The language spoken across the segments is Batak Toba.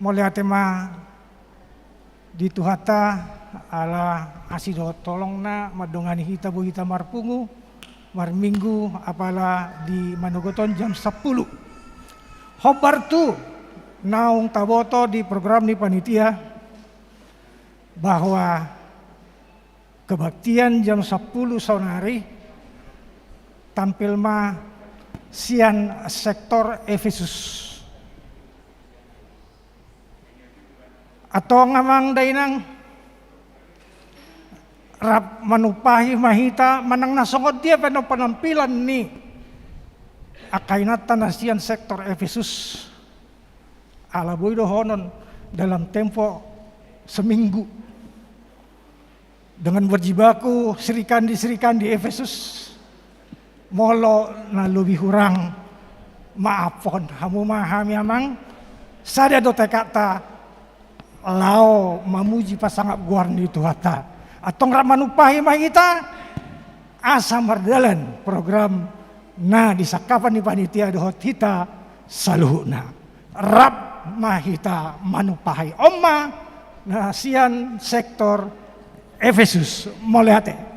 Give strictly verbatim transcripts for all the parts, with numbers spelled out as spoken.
Mauliate ma di Tuhanta ala asi dohot holongna mandongani hita, boi hita marpungu, marminggu, apala di manogot on jam sampulu. Hombar tu naung taboto di program ni panitia bahwa kebaktian jam sampulu saonari tampil ma sian sektor Efesus. Antong amang dainang, rap manumpahi ma hita manang na songon dia pe annon penampilan ni angka inanta na sian sektor Efesus. Ala boi dohonon dalam tempo seminggu dengan berjibaku Srikandi-Srikandi Efesus. Molo na lobi hurang, maaphon hamu ma hami amang. Sada do tekadta laho mamuji pasangap goar ni Tuhanta. Antong rap manumpahi ma hita asa mardalan program na disangkapan ni panitia dohot hita saluhutna. Rap ma hita manumpahi. On ma na sian sektor Efesus. Mauliate.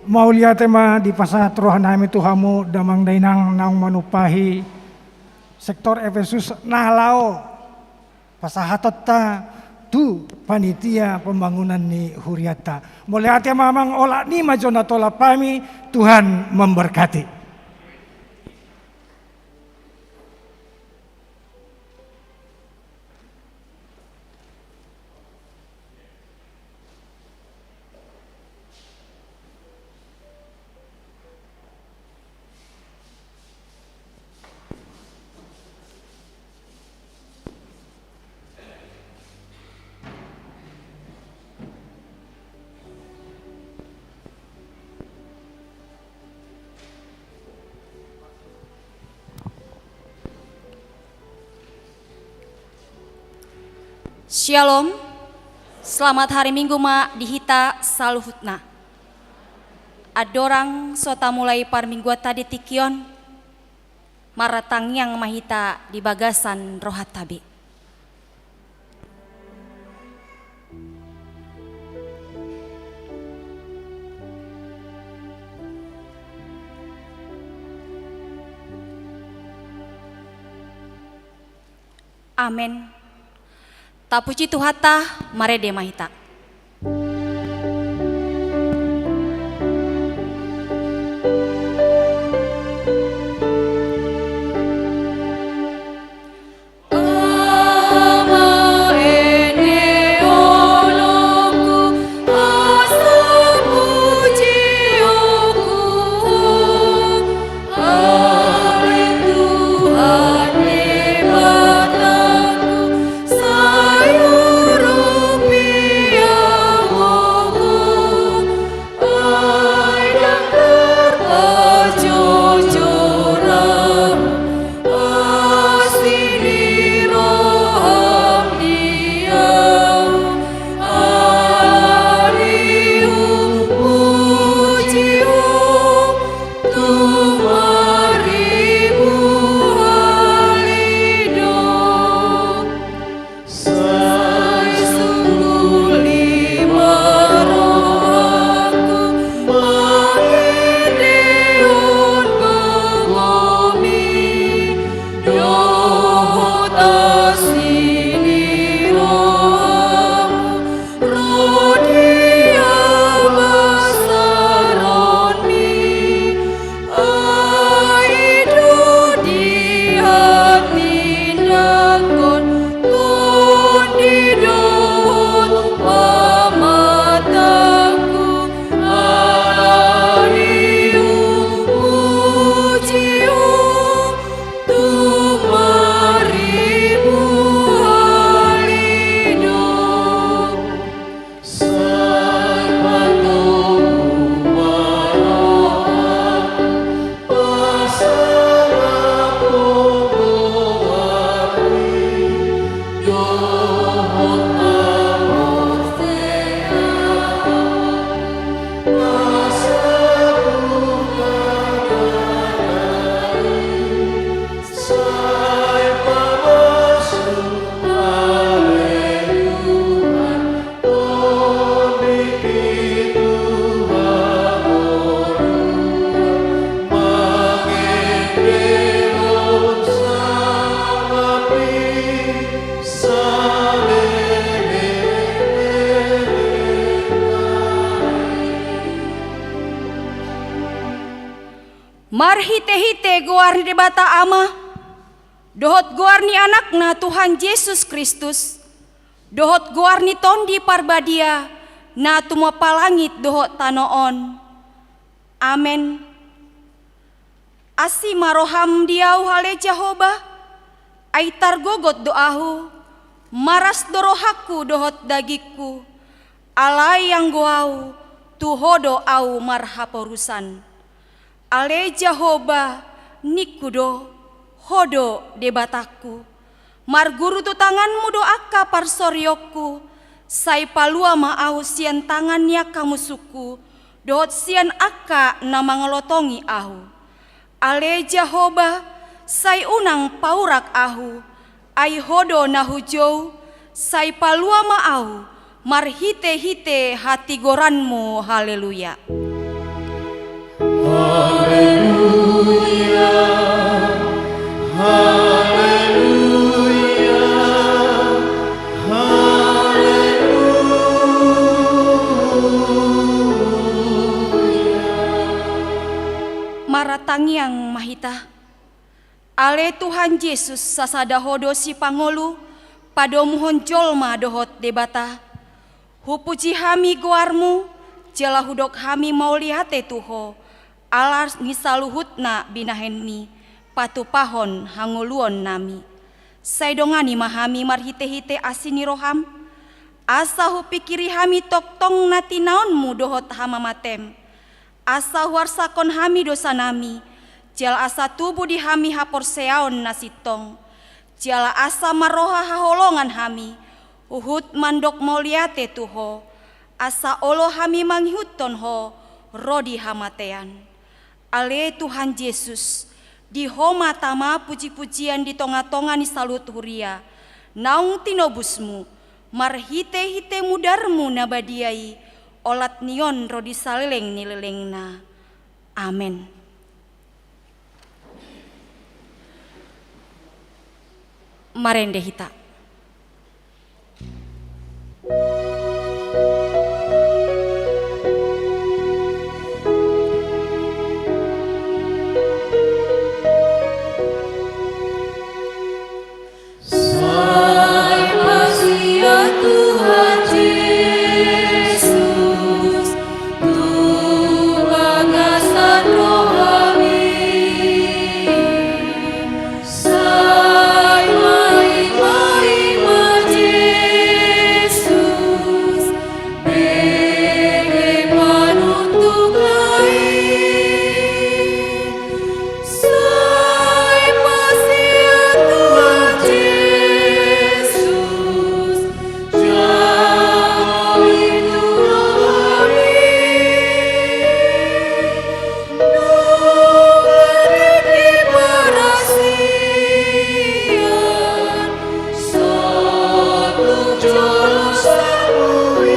Mauliate ma dipasahat roha nami tu hamu damang dainang naung manumpahi sektor Efesus na laho pasahatonta tu panitia pembangunan ni hurianta. Mauliate ma amang, olat ni ma jo na tolap hami. Tuhan memberkati. Syalom. Selamat hari Minggu ma di hita saluhutna. Andorang so tamulai parmingguanta di tingki on, martangiang ma hita di bagasan rohanta be. Amen. Tapuji Tuhanta, marende ma hita. Sai sungkul ma rohangku mangendehon gogomi, dohot asi ni rohamu ro di habasaronmi. Ai do di hatindangkon, tondi dohot pamatangku, ai hupuji Ho tung marribu hali do. Sai patogu ma rohangku, pasahathon goarmi, dohot haporseaonku, pasahathon goarmi. Sai pamasuk ale Tuhan, tondi tu hangoluan, mangendehon sangap ni saleleng ni ari. Marhitehite goar ni Debata Ama, dohot goar ni Anakna Tuhan Jesus Kristus, dohot goar ni Tondi Parbadia, na tumompa langit dohot tano on. Amen. Asi ma roham di ahu, ale Jahowa, ai targogot do ahu, maras do rohangku dohot dagingku, alai anggo ahu, tu Ho do ahu marhaporusan. Ale Jahowa, ningku do, Ho do Debatangku. Marguru tu tanganmu do angka parsorionku, sai palua ma ahu sian tangan ni angka musungku, dohot sian angka na mangalotongi ahu. Ale Jahowa, sai unang paurak ahu, ai Ho do na hujou, sai palua ma ahu, marhitehite hatigoranmu. Haleluya. Haleluya, haleluya, haleluya. Martangiang ma hita. Ale Tuhan Jesus, sasada Ho do Sipangolu, padomuhon jolma dohot Debata. Hupuji hami goarmu, jala hudok hami mauliate tu Ho, ala ni saluhutna binahenmi, patupahon hangoluannami. Sai dongani ma hami marhitehite asi ni roham, asa hupingkiri hami tongtong na tinaonmu dohot hamamatem. Asa huarsakon hami dosanami, jala asa tubu di hami haporseaon na sintong, jala asa marroha haholongan hami, huhut mandok mauliate tu Ho, asa olo hami mangihuthon Ho ro di hamatean. Ale Tuhan Jesus, di Ho ma tama pujipujian di tongatonga ni saluhut huria, naung tinobusmu, marhitehite mudarmu na badia i, olat ni on ro di saleleng ni lelengna. Amen. Marende hita. Sai pasian Tuhan Jesus tu bagasan rohami. Sai maima-ima Jesus, bege panuntungna i. Sai pasian Tuhan Jesus, jangkon i tu rohami. Nunga tingki parasian, sahat tu joloan i.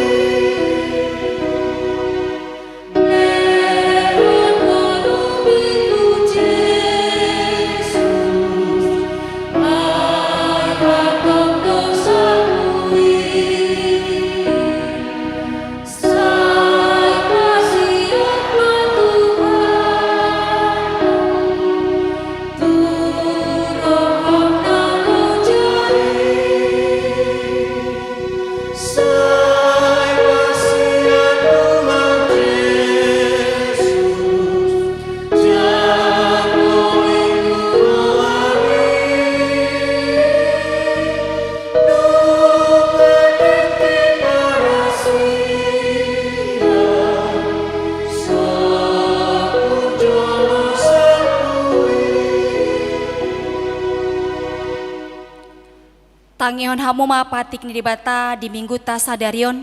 Tangihon hamu ma patik ni Debata di Mingguta sadari on,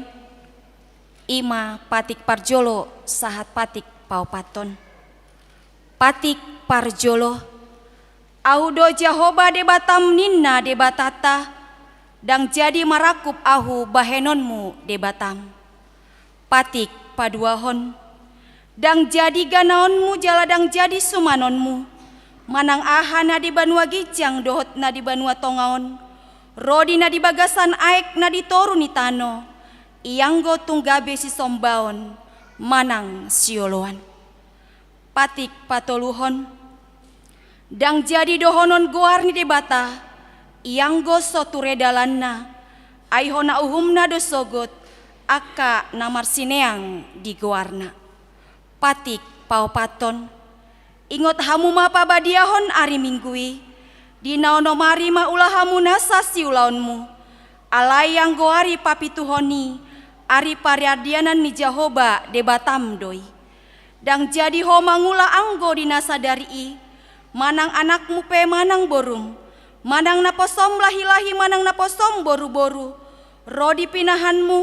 i ma patik parjolo sahat patik paopathon. Patik parjolo. Ahu do Jahowa Debatam ninna Debatanta, ndang jadi marangkup Ahu bahenonmu Debatam. Patik paduahon. Ndang jadi ganaonmu jala ndang jadi sumanonmu, manang aha na di banua ginjang dohot na di banua tonga on, ro di na di bagasan aek na di toru ni tano, ianggo tung gabe sisombaon manang sioloan. Patik patoluhon. Ndang jadi dohonon goar ni Debata, ianggo so ture dalanna, ai hona uhumna do sogot, angka na marsineang di goarna. Patik paopathon. Ingot hamu ma pabadiahon ari Minggu i, di na onom ari ma ula hamu nasa siulaonmu, alai anggo ari papituhon i, ari paradianan ni Jahowa Debatam do i. Ndang jadi ho mangula anggo di na sadari i, manang anakmu pe manang borum, manang naposom lahilahi manang naposom boruboru, ro di pinahanmu,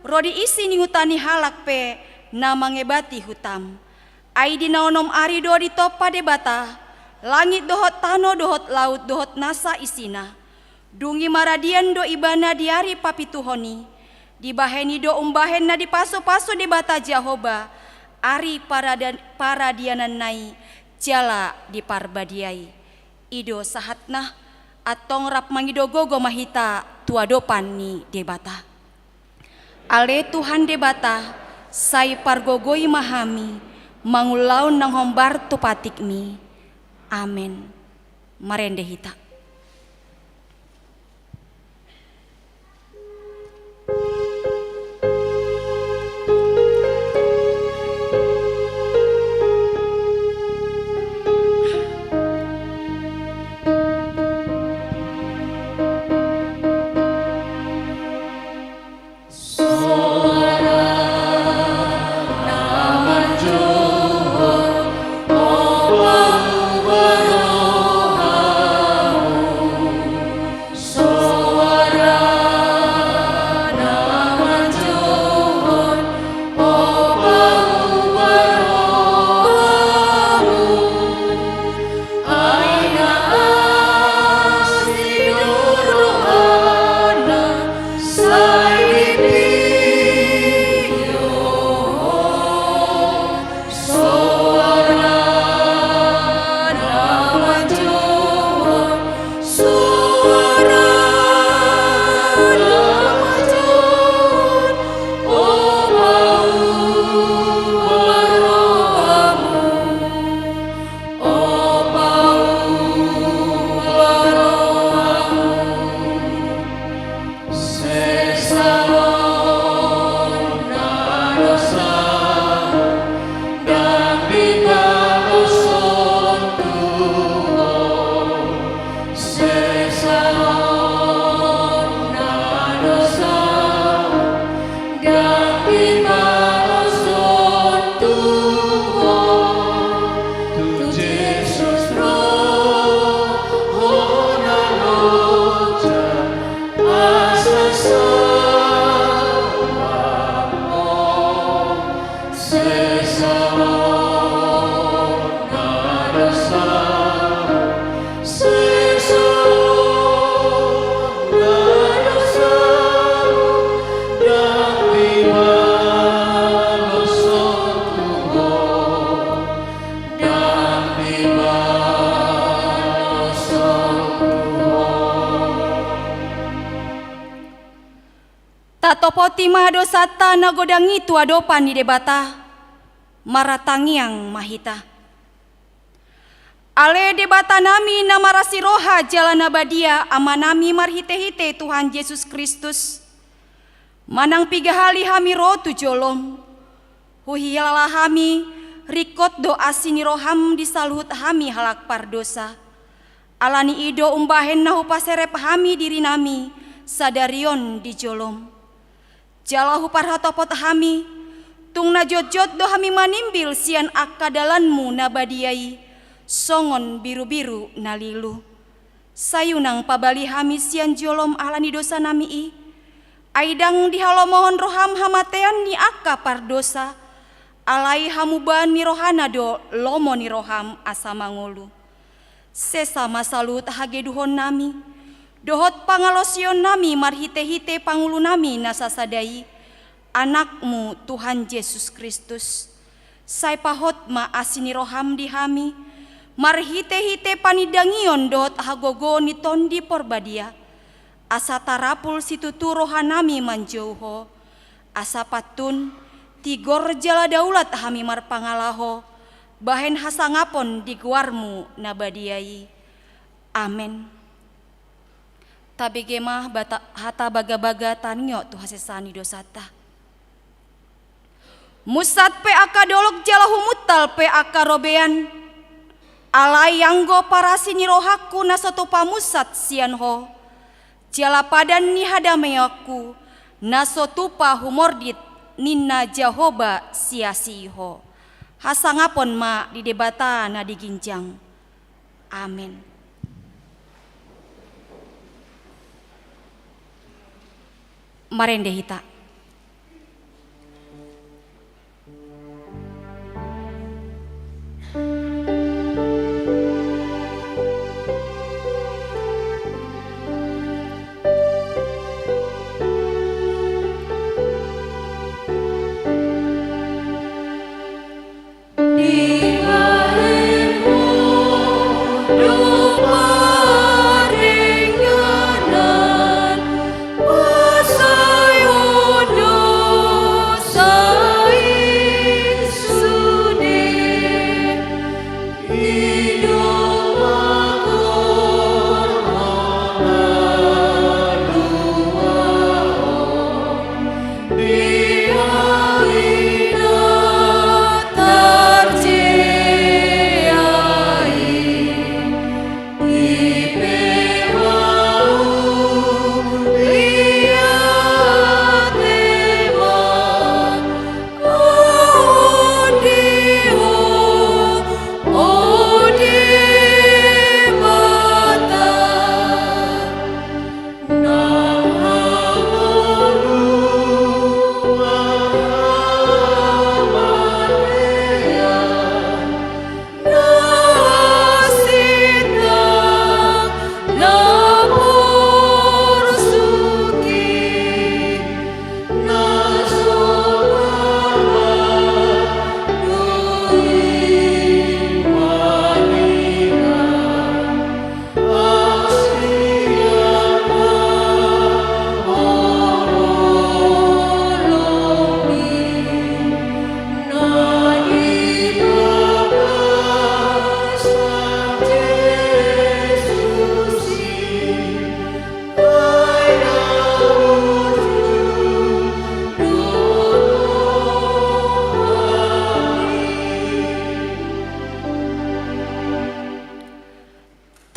ro di isi ni huta ni halak pe na mangebati hutam. Ai di na onom ari do ditompa Debata langit dohot tano dohot laut dohot nasa isina. Dung i maradian do ibana di ari papituhon i, dibahen i do umbahen na dipasupasu Debata Jahowa, ari parada-, paradiananna i jala di Parbadia i. I do sahatna, antong rap mangido gogo ma hita tu adopan ni Debata. Ale Tuhan Debata, sai pargogoi ma hami mangulahon nang hombar tu patikMi. Amen. Marende hita. Tatopoti ma dosanta na godang i tu adopan ni Debata. Martangiang ma hita. Ale Debatanami na marasi roha jala na badia, Amanami marhitehite Tuhan Jesus Kristus, manang piga hali hami ro tu jolom, huhilala hami, ringkot do asi ni roham di saluhut hami halak pardosa. Ala ni i do umbahen na hupaserep hami dirinami sadari on di jolom. Jala huparhatopot hami, tung na jotjot do hami manimbil sian angka dalanmu na badia i, songon birubiru na lilu. Sai unang pabali hami sian jolom ala ni dosanami i, ai ndang dihalomohon roham hamatean ni angka pardosa, alai hamubaon ni rohana do lomo ni roham asa mangolu. Sesa ma saluhut hageduhonnami dohot pangalaosionnami marhitehite pangulunami na sasada i, Anakmu Tuhan Jesus Kristus. Sai pahot ma asi ni roham di hami, marhitehite panindangion dohot hagogoon ni Tondi Porbadia, asa tarapul situtu rohanami manjou Ho, asa pantun, tigor jala daulat hami marpangalaho, bahen hasangapon di goarmu na badia i. Amen. Tabege ma bata-, hata bagabaga tangiot tu hasesaan ni dosanta. Munsat pe angka dolok jala humuntal pe angka robean, alai anggo parasi ni rohangku na so tupa munsat sian Ho, jala padan ni hadameonku na so tupa humordit, ninna Jahowa siasi Ho. Hasangapon ma di Debata na di ginjang. Amen. Marende hita.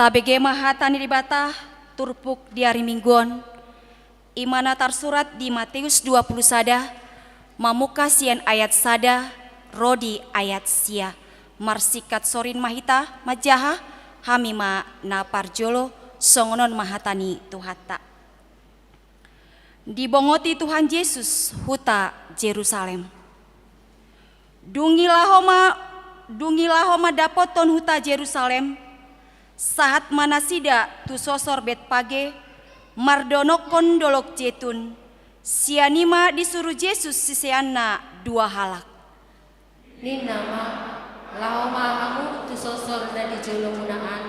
Tabege ma hata ni Debata turpuk di ari Minggu on, i ma na tarsurat di Mateus dua pulu sada, mamungka sian ayat sada ro di ayat sia. Marsingkat sorin ma hita manjaha, hami ma na parjolo, songon on ma hata ni Tuhanta. Dibongoti Tuhan Jesus huta Jerusalem. Dung i laho ma, dung i laho mandapothon huta Jerusalem, sahat ma nasida tu sosor Betpage, mardonokkon Dolok Jetun. Sian i ma disuru Jesus siseanna dua halak. Ninna ma, laho ma hamu tu sosor na di jolomuna an,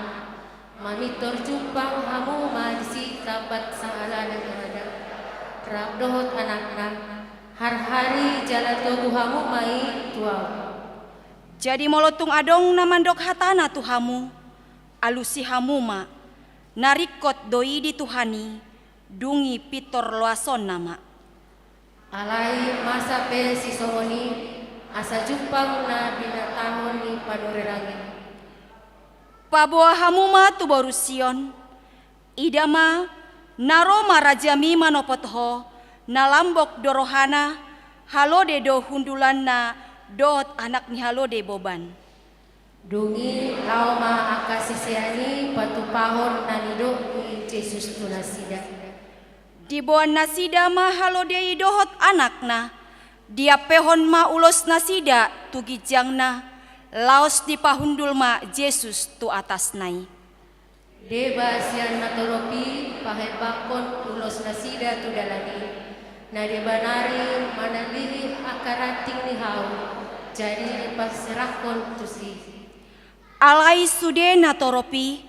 mamintor jumpang hamu ma disi tambat sahalana ni adat, rap dohot anakna, harhari jala togu hamu ma i tu ahu. Jadi molo tung adong na mandok hatana tu hamu, alusi hamu ma, na ringkot do i di Tuhan i, dung i pintor loasonna ma. Alai masa pe sisongon i, asa jumpang na binatahon ni panurirang i. Paboa hamu ma tu boru Sion, ida ma, na ro ma rajami manopot ho, na lambok do rohana, halode do hundulanna, dohot anak ni halode boban. Dung i laho ma angka sisean i patupahon na nidok ni Jesus tu nasida. Diboan nasida ma halode i dohot anakna, diampehon ma ulos nasida tu ginjangna, laos dipahundul ma Jesus tu atasna i. Deba sian natorop i pahembangkon ulos nasida tu dalan i, na deba nari manalihi angka ranting ni hau, jadi dipaserahkon tusi. Alai sude natorop i,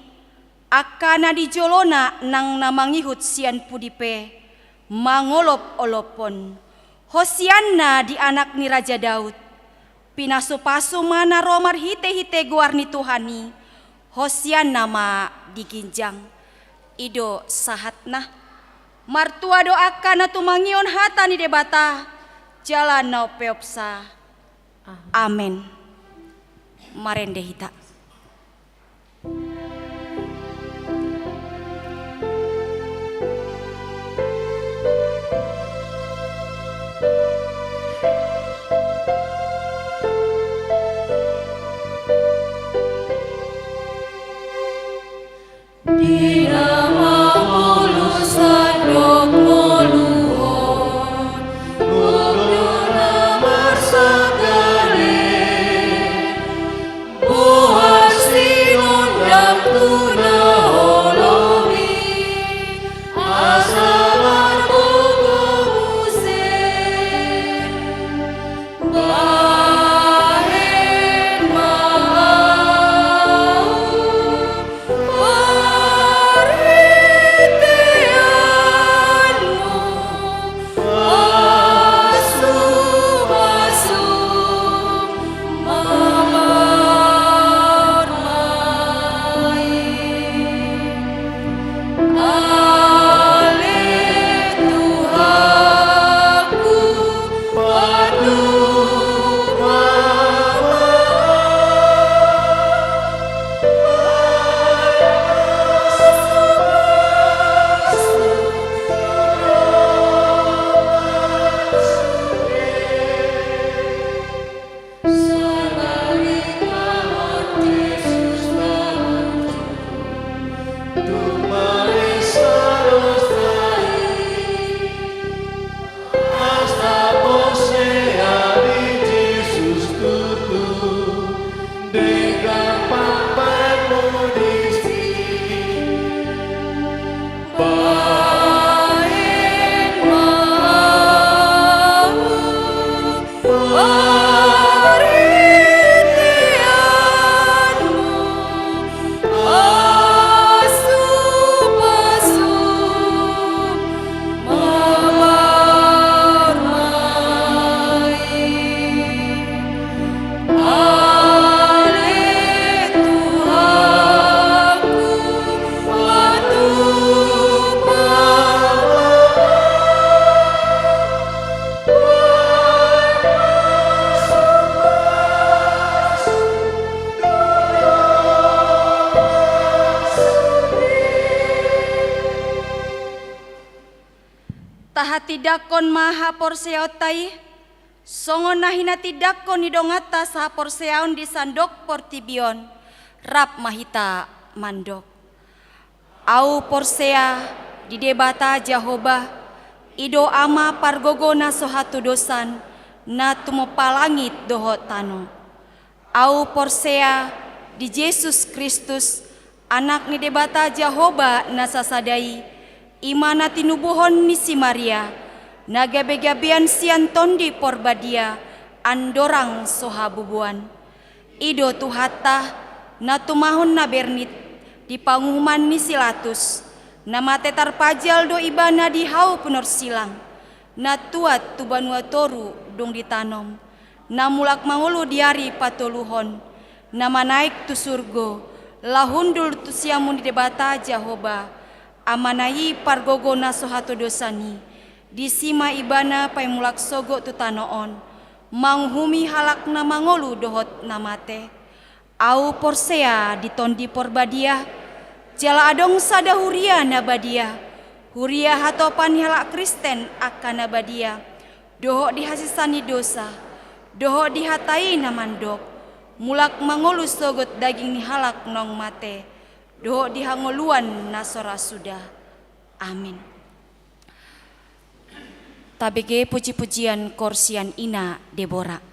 angka na di jolona nang na mangihut sian pudi pe, mangolopolophon, Hosianna di anak ni Raja Daud. Pinasupasu ma na ro marhitehite goar ni Tuhan i, Hosianna ma di ginjang. I do sahatna. Martua do angka na tumangihon hata ni Debata jala na umpeopsa. Amen. Marende hita. Di na mangolu sandok ngoluhon, gok do na marsangkali. Tindanghon ma haporseaonta i, songon na hinatindangkon ni donganta sahaporseaon di sandok portibi on. Rap ma hita mandok. Ahu porsea di Debata Jahowa, i do Ama pargogo na so hatodosan, na tumompa langit dohot tano. Ahu porsea di Jesus Kristus, Anak ni Debata Jahowa na sasada i, i ma na tinubuhon ni si Maria, na gabegabean sian Tondi Porbadia, andorang so habubuan. I do Tuhanta, na tumahon na bernit di panguhuman ni si Latus, na mate tarpajal do Ibana di hau pinorsilang, na tuat tu banua toru dung ditanom, na mulak mangolu di ari patoluhon, na manaek tu surgo, laho hundul tu siamun ni Debata Jahowa, Amana i pargogo na so hatodosan i, disi ma Ibana paimulak sogot tu tano on, manguhumi halak na mangolu dohot na mate. Ahu porsea di Tondi Porbadia, jala adong sada huria na badia, huria hatopan ni halak Kristen angka na badia, dohot di hasesaan ni dosa, dohot di hata i na mandok, mulak mangolu sogot daging ni halak naung mate, dohot di hangoluan na so ra suda. Amin. Tabege puji-pujian koor sian Ina Debora.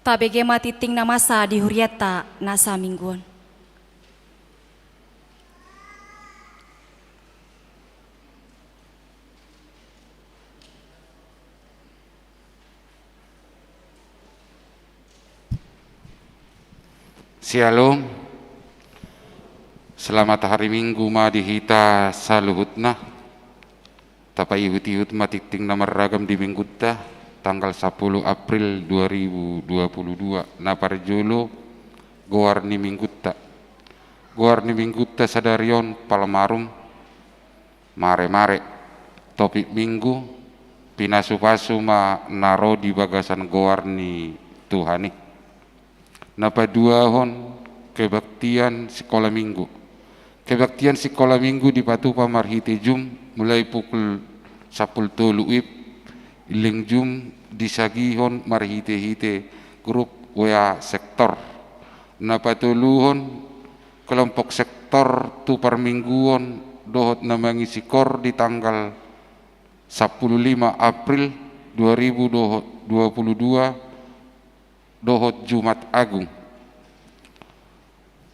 Tabege ma tingting na masa di hurianta na saminggu on. Syalom. Selamat hari Minggu ma di hita saluhutna. Tapaihut-ihut ma tingting na marragam di Minggunta, tanggal sapuluh April dua ribu dua puluh dua. Na parjolo, goar ni Minggunta. Goar ni Minggunta sadari on Palmarum, Mare-mare. Topik Minggu, pinasu-pasu ma na ro di bagasan goar ni Tuhan i. Na paduahon, kebaktian sikola Minggu. Kebaktian sikola Minggu dipatupa marhite Zoom mulai pukul sampulu tolu wib, link Zoom disagihon marhite-hite grup W A sektor. Na patoluhon, kelompok sektor tu parmingguon dohot na mangisi koor di tanggal sampulu lima April dua ribu dua puluh dua dohot Jumat Agung.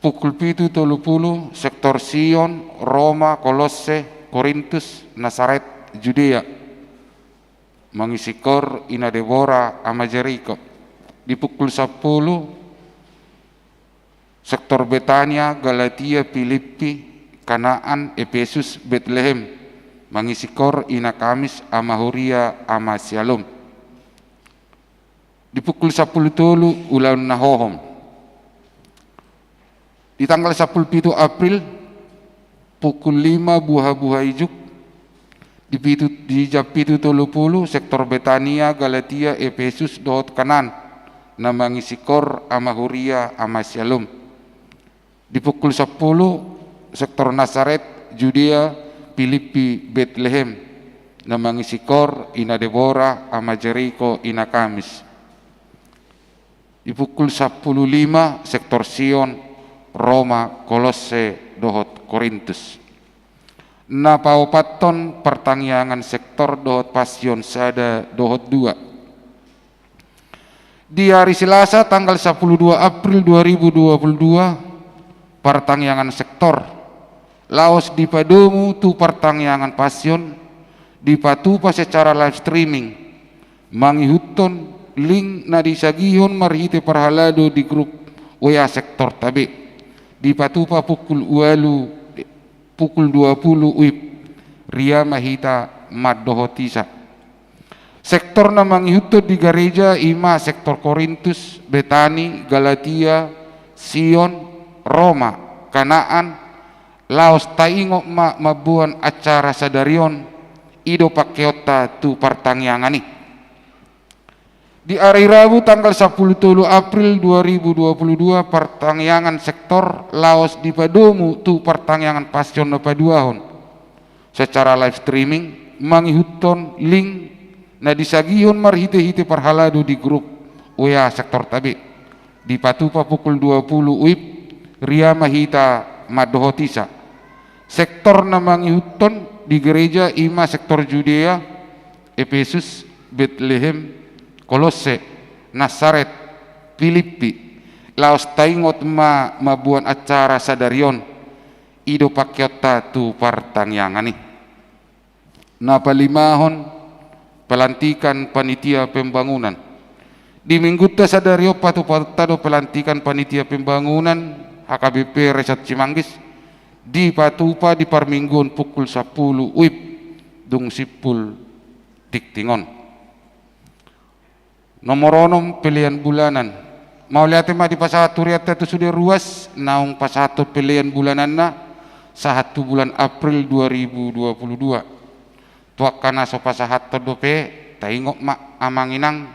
Pukul pitu tolu pulu, sektor Sion, Roma, Kolosse, Korintus, Nasaret, Judea. Mangisi koor Ina Debora, Ama Jeriko. Di pukul sampulu, sektor Betania, Galatia, Pilippi, Kanaan, Epesus, Betlehem. Mangisi koor Ina Kamis, Ama Huria, Ama Syalom. Di pukul sampulu tolu, ulaon na hohom. Di tanggal sampulu pitu April, pukul lima buha-buha ijuk, di pitu, di jam pitu tolu pulu, sektor Betania, Galatia, Epesus, dohot Kanaan, na mangisi koor Ama Huria, Ama Syalom. Di pukul sampulu, sektor Nasaret, Judea, Pilippi, Betlehem, na mangisi koor Ina Debora, Ama Jeriko, Ina Kamis. Di pukul sampulu lima, sektor Sion, Roma, Kolosse, dohot Korintus. Na paopathon, partangiangan sektor dohot pasion sada dohot dua. Di ari Selasa tanggal sampulu dua April dua ribu dua puluh dua, partangiangan sektor laos dipadomu tu partangiangan pasion, dipatupa secara live streaming, mangihuthon link na disagihon marhite parhalado di grup W A sektorta be. Dipatupa pukul ualu, pukul dua pulu wib, ria ma hita mandohoti sa. Sektor na mangihuthon di gareja i ma sektor Korintus, Betani, Galatia, Sion, Roma, Kanaan, laos taingot ma mamboan acara sadari on, i do pangkeonta tu partangiangan i. Di ari Rabu tanggal sampulu tolu April dua ribu dua puluh dua, partangiangan sektor laos dipadomu tu partangiangan pasion na paduahon secara live streaming, mangihuthon link na disagihon marhite-hite parhalado di grup W A sektorta be. Dipatupa pukul dua pulu wib, ria ma hita mandohoti sa. Sektor na mangihuthon di gareja i ma sektor Judea, Epesus, Betlehem, Kolosse, Nasaret, Pilippi, laos taingot ma mamboan acara sadari on, i do pangkeonta tu partangiangan i. Na palimahon, pelantikan panitia pembangunan. Di Minggunta sadari on patupaonta do pelantikan panitia pembangunan H K B P Resort Cimanggis, dipatupa di parmingguon pukul sampulu wib, dung simpul tingting on. Nomor onom, pelean bulanan. Mauliate ma dipasahat hurianta tu sude ruas naung pasahathon pelean bulananna sahat tu bulan April dua ribu dua puluh dua. Tu angka na so pasahathon dope, taingot ma amang inang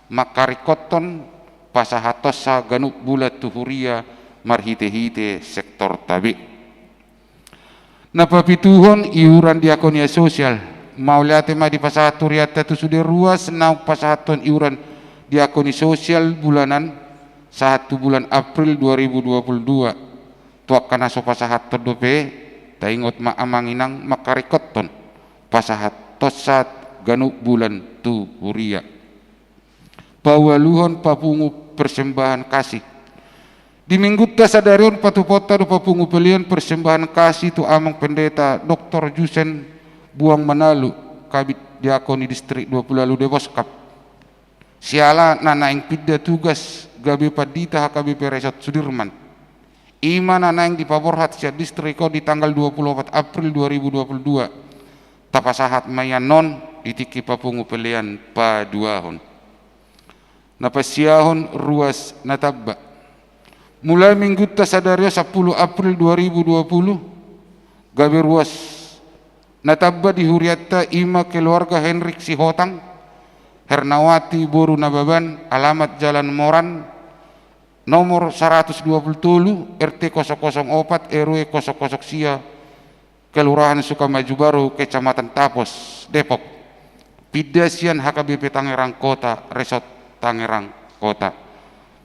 mangkaringkothon pasahathonsa ganup bulan tu huria marhite-hite sektorta be. Na papituhon, iuran diakonia sosial. Mauliate ma dipasahat hurianta tu sude ruas naung pasahathon iuran diakonia sosial bulanan sahat tu bulan April dua ribu dua puluh dua. Tu angka na so pasahathon dope, taingot ma amang inang mangkaringkothon pasahathonsa ganup bulan tu huria. Paualuhon, papungu persembahan kasih. Di minggunta sadari on patupaonta do papungu pelean persembahan kasih tu Amang Pendeta Doktor Jusen Buang Manalu, Kabid Diakon di Distrik dua pulu ualu Deboskap. Siala na naeng pinda tugas gabe pandita H K B P Resort Sudirman. I ma na naeng dipaborhat sian distrik on di tanggal dua pulu opat April dua ribu dua pulu dua. Tapasahat ma i annon di tingki papungu pelean paduahon. Na pasiahon ruas na tamba. Mulai minggunta sadari on sampulu April dua ribu dua pulu, gabe ruas na tamba di hurianta i ma keluarga Henrik Sihotang, Hernawati boru Nababan, alamat Jalan Moran, nomor saratus dua pulu tolu, R T kosong kosong opat, R W kosong kosong sia, Kelurahan Sukamaju Baru, Kecamatan Tapos, Depok. Pinda sian H K B P Tangerang Kota, Resort Tangerang Kota.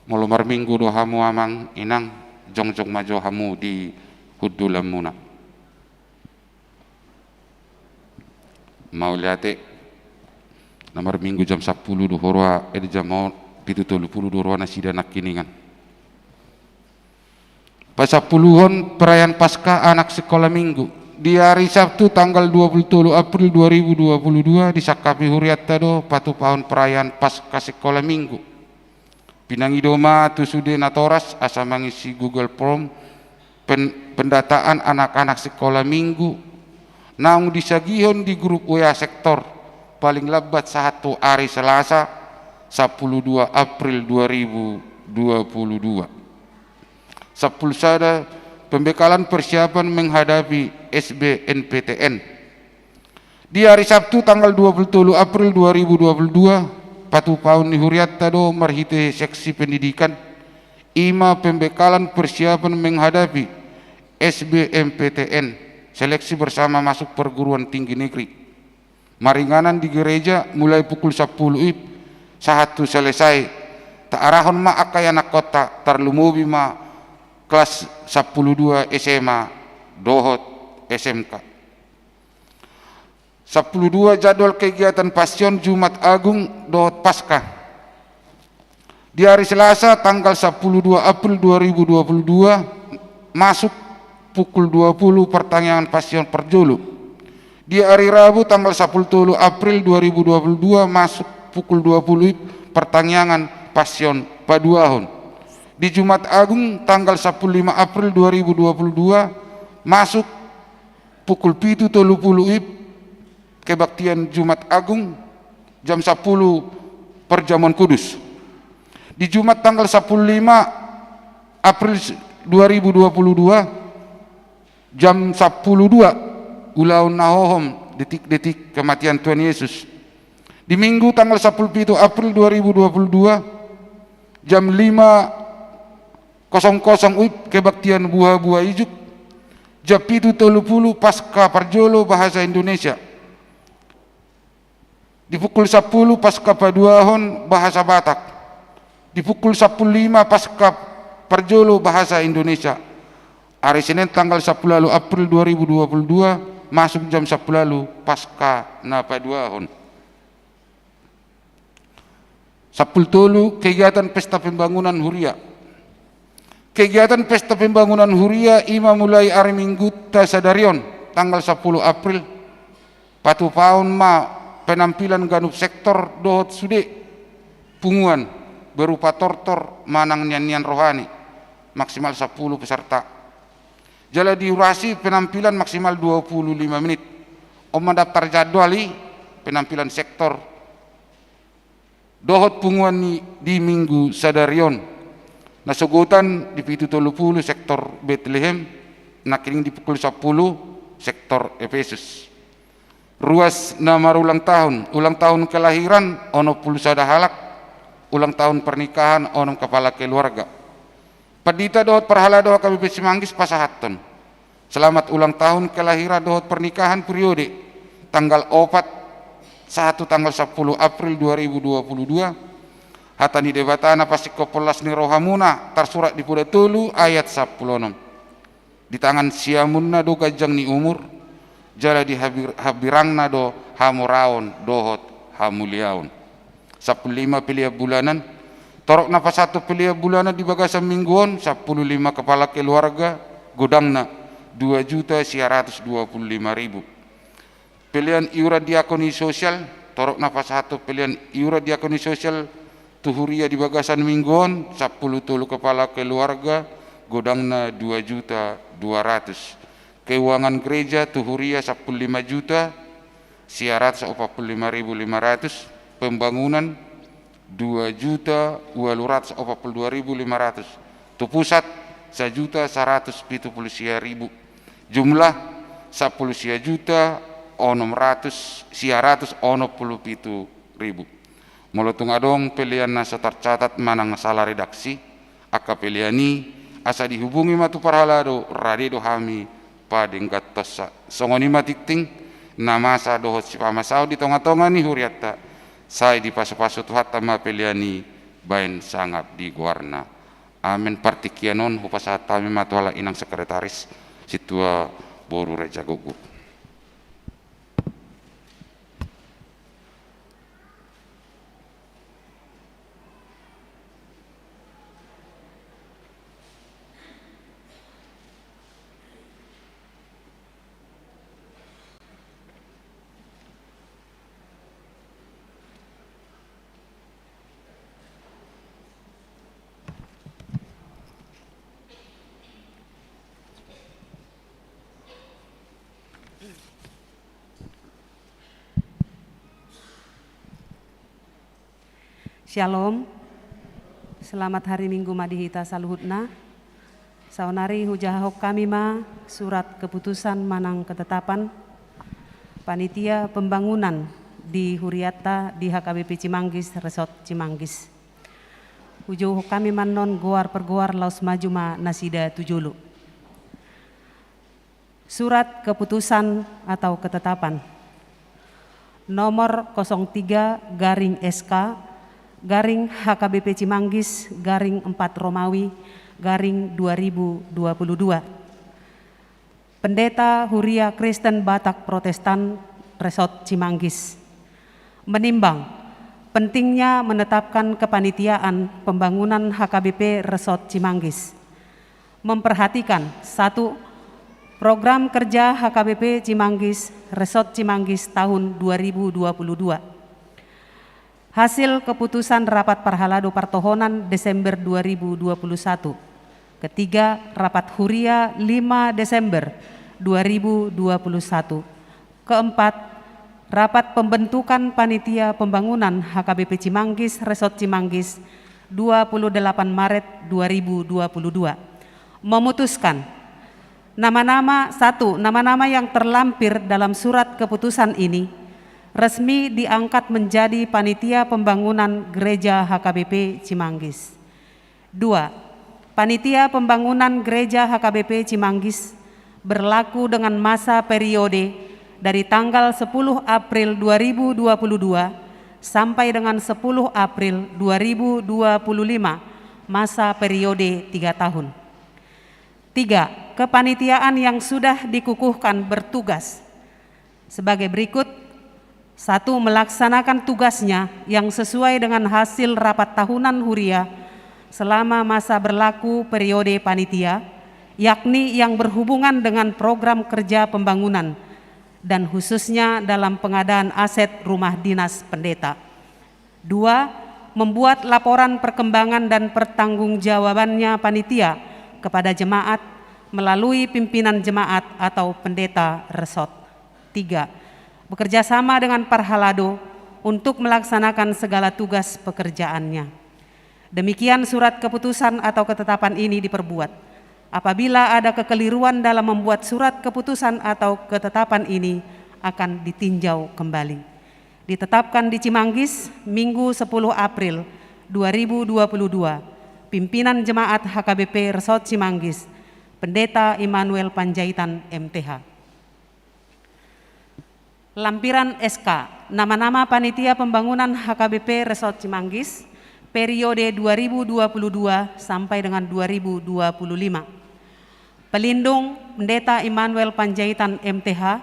Molo marminggu do hamu amang inang, jongjong ma jo hamu di hundulanmuna. Mauliate. Na marminggu jam sampulu do huroha, eh, di jam on, pitu tolu pulu do huroha nasida nangkiningan. Pasampuluhon perayaan Paskah anak sikola minggu. Di ari Sabtu tanggal dua pulu tolu April dua ribu dua pulu dua disangkapi hurianta do patupahon perayaan Paskah sikola minggu. Pinangido ma tu sude natoras asa mangisi Google Form pen-, pendataan anak-anak sikola minggu naung disagihon di grup W A sektor paling lambat sahat tu ari Selasa sampulu dua April dua ribu dua pulu dua. Sampulu sada, pembekalan persiapan menghadapi S B M P T N. Di ari Sabtu tanggal dua pulu tolu April dua ribu dua pulu dua, patupaon ni hurianta do marhite seksi pendidikan, i ma pembekalan persiapan menghadapi S B M P T N, seleksi bersama masuk perguruan tinggi negeri. Maringanan di gereja mulai pukul sampulu I P sahat tu selesai. Taarahon ma angka ianakkonta, tarlumobi ma kelas sampulu dua S M A dohot S M K. Sampulu dua, jadwal kegiatan Pasion, Jumat Agung dohot Paskah. Di ari Selasa tanggal sampulu dua April dua ribu dua pulu dua masuk pukul dua pulu pertangiangan Pasion parjolo. Di ari Rabu tanggal sampulu tolu April dua ribu dua pulu dua masuk pukul dua pulu I P pertangiangan Pasion paduahon. Di Jumat Agung tanggal sampulu lima April dua ribu dua pulu dua masuk pukul pitu tolu pulu I P kebaktian Jumat Agung jam sampulu perjamuan kudus. Di Jumat tanggal sampulu lima April dua ribu dua pulu dua jam sampulu dua ulaon na hohom detik-detik kematian Tuhan Yesus. Di Minggu tanggal sampulu pitu April dua ribu dua pulu dua jam lima kosong kosong U I P kebaktian buha-buha ijuk. Jam pitu tolu pulu Paskah parjolo bahasa Indonesia. Di pukul sampulu Paskah paduahon bahasa Batak. Di pukul sampulu lima Paskah parjolo bahasa Indonesia. Ari Senin tanggal sampulu ualu April dua ribu dua pulu dua masuk jam sampulu ualu Paskah na paduahon. Sampulu tolu, kegiatan pesta pembangunan huria. Kegiatan pesta pembangunan huria i ma mulai ari Minggunta sadari on tanggal sampulu April. Patupaon ma penampilan ganup sektor dohot sude punguan berupa tortor manang nian-nian rohani, maksimal sampulu peserta. Jala diurasi penampilan maksimal dua pulu lima menit. On ma daftar jadwal i, penampilan sektor dohot punguan ni di Minggu sadari on. Na sogotan di pitu tolu pulu sektor Betlehem, nangkining di pukul sampulu sektor Efesus. Ruas na marulang tahun, ulang tahun kelahiran onom pulu sada halak, ulang tahun pernikahan onom kepala keluarga. Pandita dohot parhalado H K B P Simanggis pasahathon selamat ulang tahun kelahiran dohot pernikahan periode tanggal opat sahat tu tanggal sampulu April dua ribu dua pulu dua. Hata ni Debata na pasingkophon las ni rohamuna tarsurat di Poda tolu ayat sampulu onom. Di tangan siamunna do ganjang ni umur, jala di habir-, hambirangna do hamoraon dohot hamuliaon. Sampulu lima, pelean bulanan. Torop na pasahathon pelean bulanan di bagasan minggu on, sampulu lima kepala keluarga, godangna dua juta sia ratus dua pulu lima ribu. Pelean iuran diakoni sosial, torop na pasahathon pelean iuran diakoni sosial tu huria di bagasan minggu on, sampulu tolu kepala keluarga, godangna dua juta dua ratus. Keuangan gereja tu huria sampulu lima juta sia ratus opat pulu lima ribu lima ratus, pembangunan dua juta ualu ratus opat pulu dua ribu lima ratus, tu pusat sajuta saratus pitu pulu sia ribu, jumlah sampulu sia juta onom ratus sia ratus onom pulu pitu ribu. Molo tung adong pelean na so tarcatat manang sala redaksi angka pelean i, asa dihubungi ma tu parhalado, rade do hami padengganhonsa. Songon i ma tingting na masa dohot sipamasaon di tongatonga ni hurianta, sai dipasupasu Tuhanta ma pelean i baen sangap di goarna. Amen. Partingkian on hupasahat hami ma tu halak inang sekretaris, sintua boru Raja Gogok. Syalom. Selamat hari Minggu ma di hita saluhutna. Saonari hujahahon hami ma surat keputusan manang ketetapan panitia pembangunan di hurianta di H K B P Cimanggis, Resort Cimanggis. Hujouhon hami ma annon goar per goar, laos maju ma nasida tu jolo. Surat keputusan atau ketetapan nomor kosong tiga garing S K garing H K B P Cimanggis garing empat Romawi garing dua ribu dua puluh dua. Pendeta Huria Kristen Batak Protestan Resort Cimanggis menimbang pentingnya menetapkan kepanitiaan pembangunan H K B P Resort Cimanggis. Memperhatikan, satu, program kerja H K B P Cimanggis, Resort Cimanggis tahun dua ribu dua puluh dua. Hasil keputusan rapat parhalado partohonan Desember dua ribu dua puluh satu. Ketiga, rapat huria lima Desember dua ribu dua puluh satu. Keempat, rapat pembentukan panitia pembangunan H K B P Cimanggis, Resort Cimanggis, dua puluh delapan Maret dua ribu dua puluh dua. Memutuskan, nama-nama, satu, nama-nama yang terlampir dalam surat keputusan ini resmi diangkat menjadi panitia pembangunan gereja H K B P Cimanggis. Dua, panitia pembangunan gereja H K B P Cimanggis berlaku dengan masa periode dari tanggal sepuluh April dua ribu dua puluh dua sampai dengan sepuluh April dua ribu dua puluh lima, masa periode tiga tahun. Tiga, kepanitiaan yang sudah dikukuhkan bertugas sebagai berikut. Satu, melaksanakan tugasnya yang sesuai dengan hasil rapat tahunan huria selama masa berlaku periode panitia, yakni yang berhubungan dengan program kerja pembangunan dan khususnya dalam pengadaan aset rumah dinas pendeta. Dua, membuat laporan perkembangan dan pertanggungjawabannya panitia kepada jemaat melalui pimpinan jemaat atau pendeta resort. Tiga, bekerja sama dengan parhalado untuk melaksanakan segala tugas pekerjaannya. Demikian surat keputusan atau ketetapan ini diperbuat. Apabila ada kekeliruan dalam membuat surat keputusan atau ketetapan ini, akan ditinjau kembali. Ditetapkan di Cimanggis, Minggu sepuluh April dua ribu dua puluh dua. Pimpinan Jemaat H K B P Resort Cimanggis, Pendeta Immanuel Panjaitan, M T H. Lampiran S K, nama-nama panitia pembangunan H K B P Resort Cimanggis, periode dua ribu dua puluh dua sampai dengan dua ribu dua puluh lima. Pelindung, Pendeta Immanuel Panjaitan, M T H,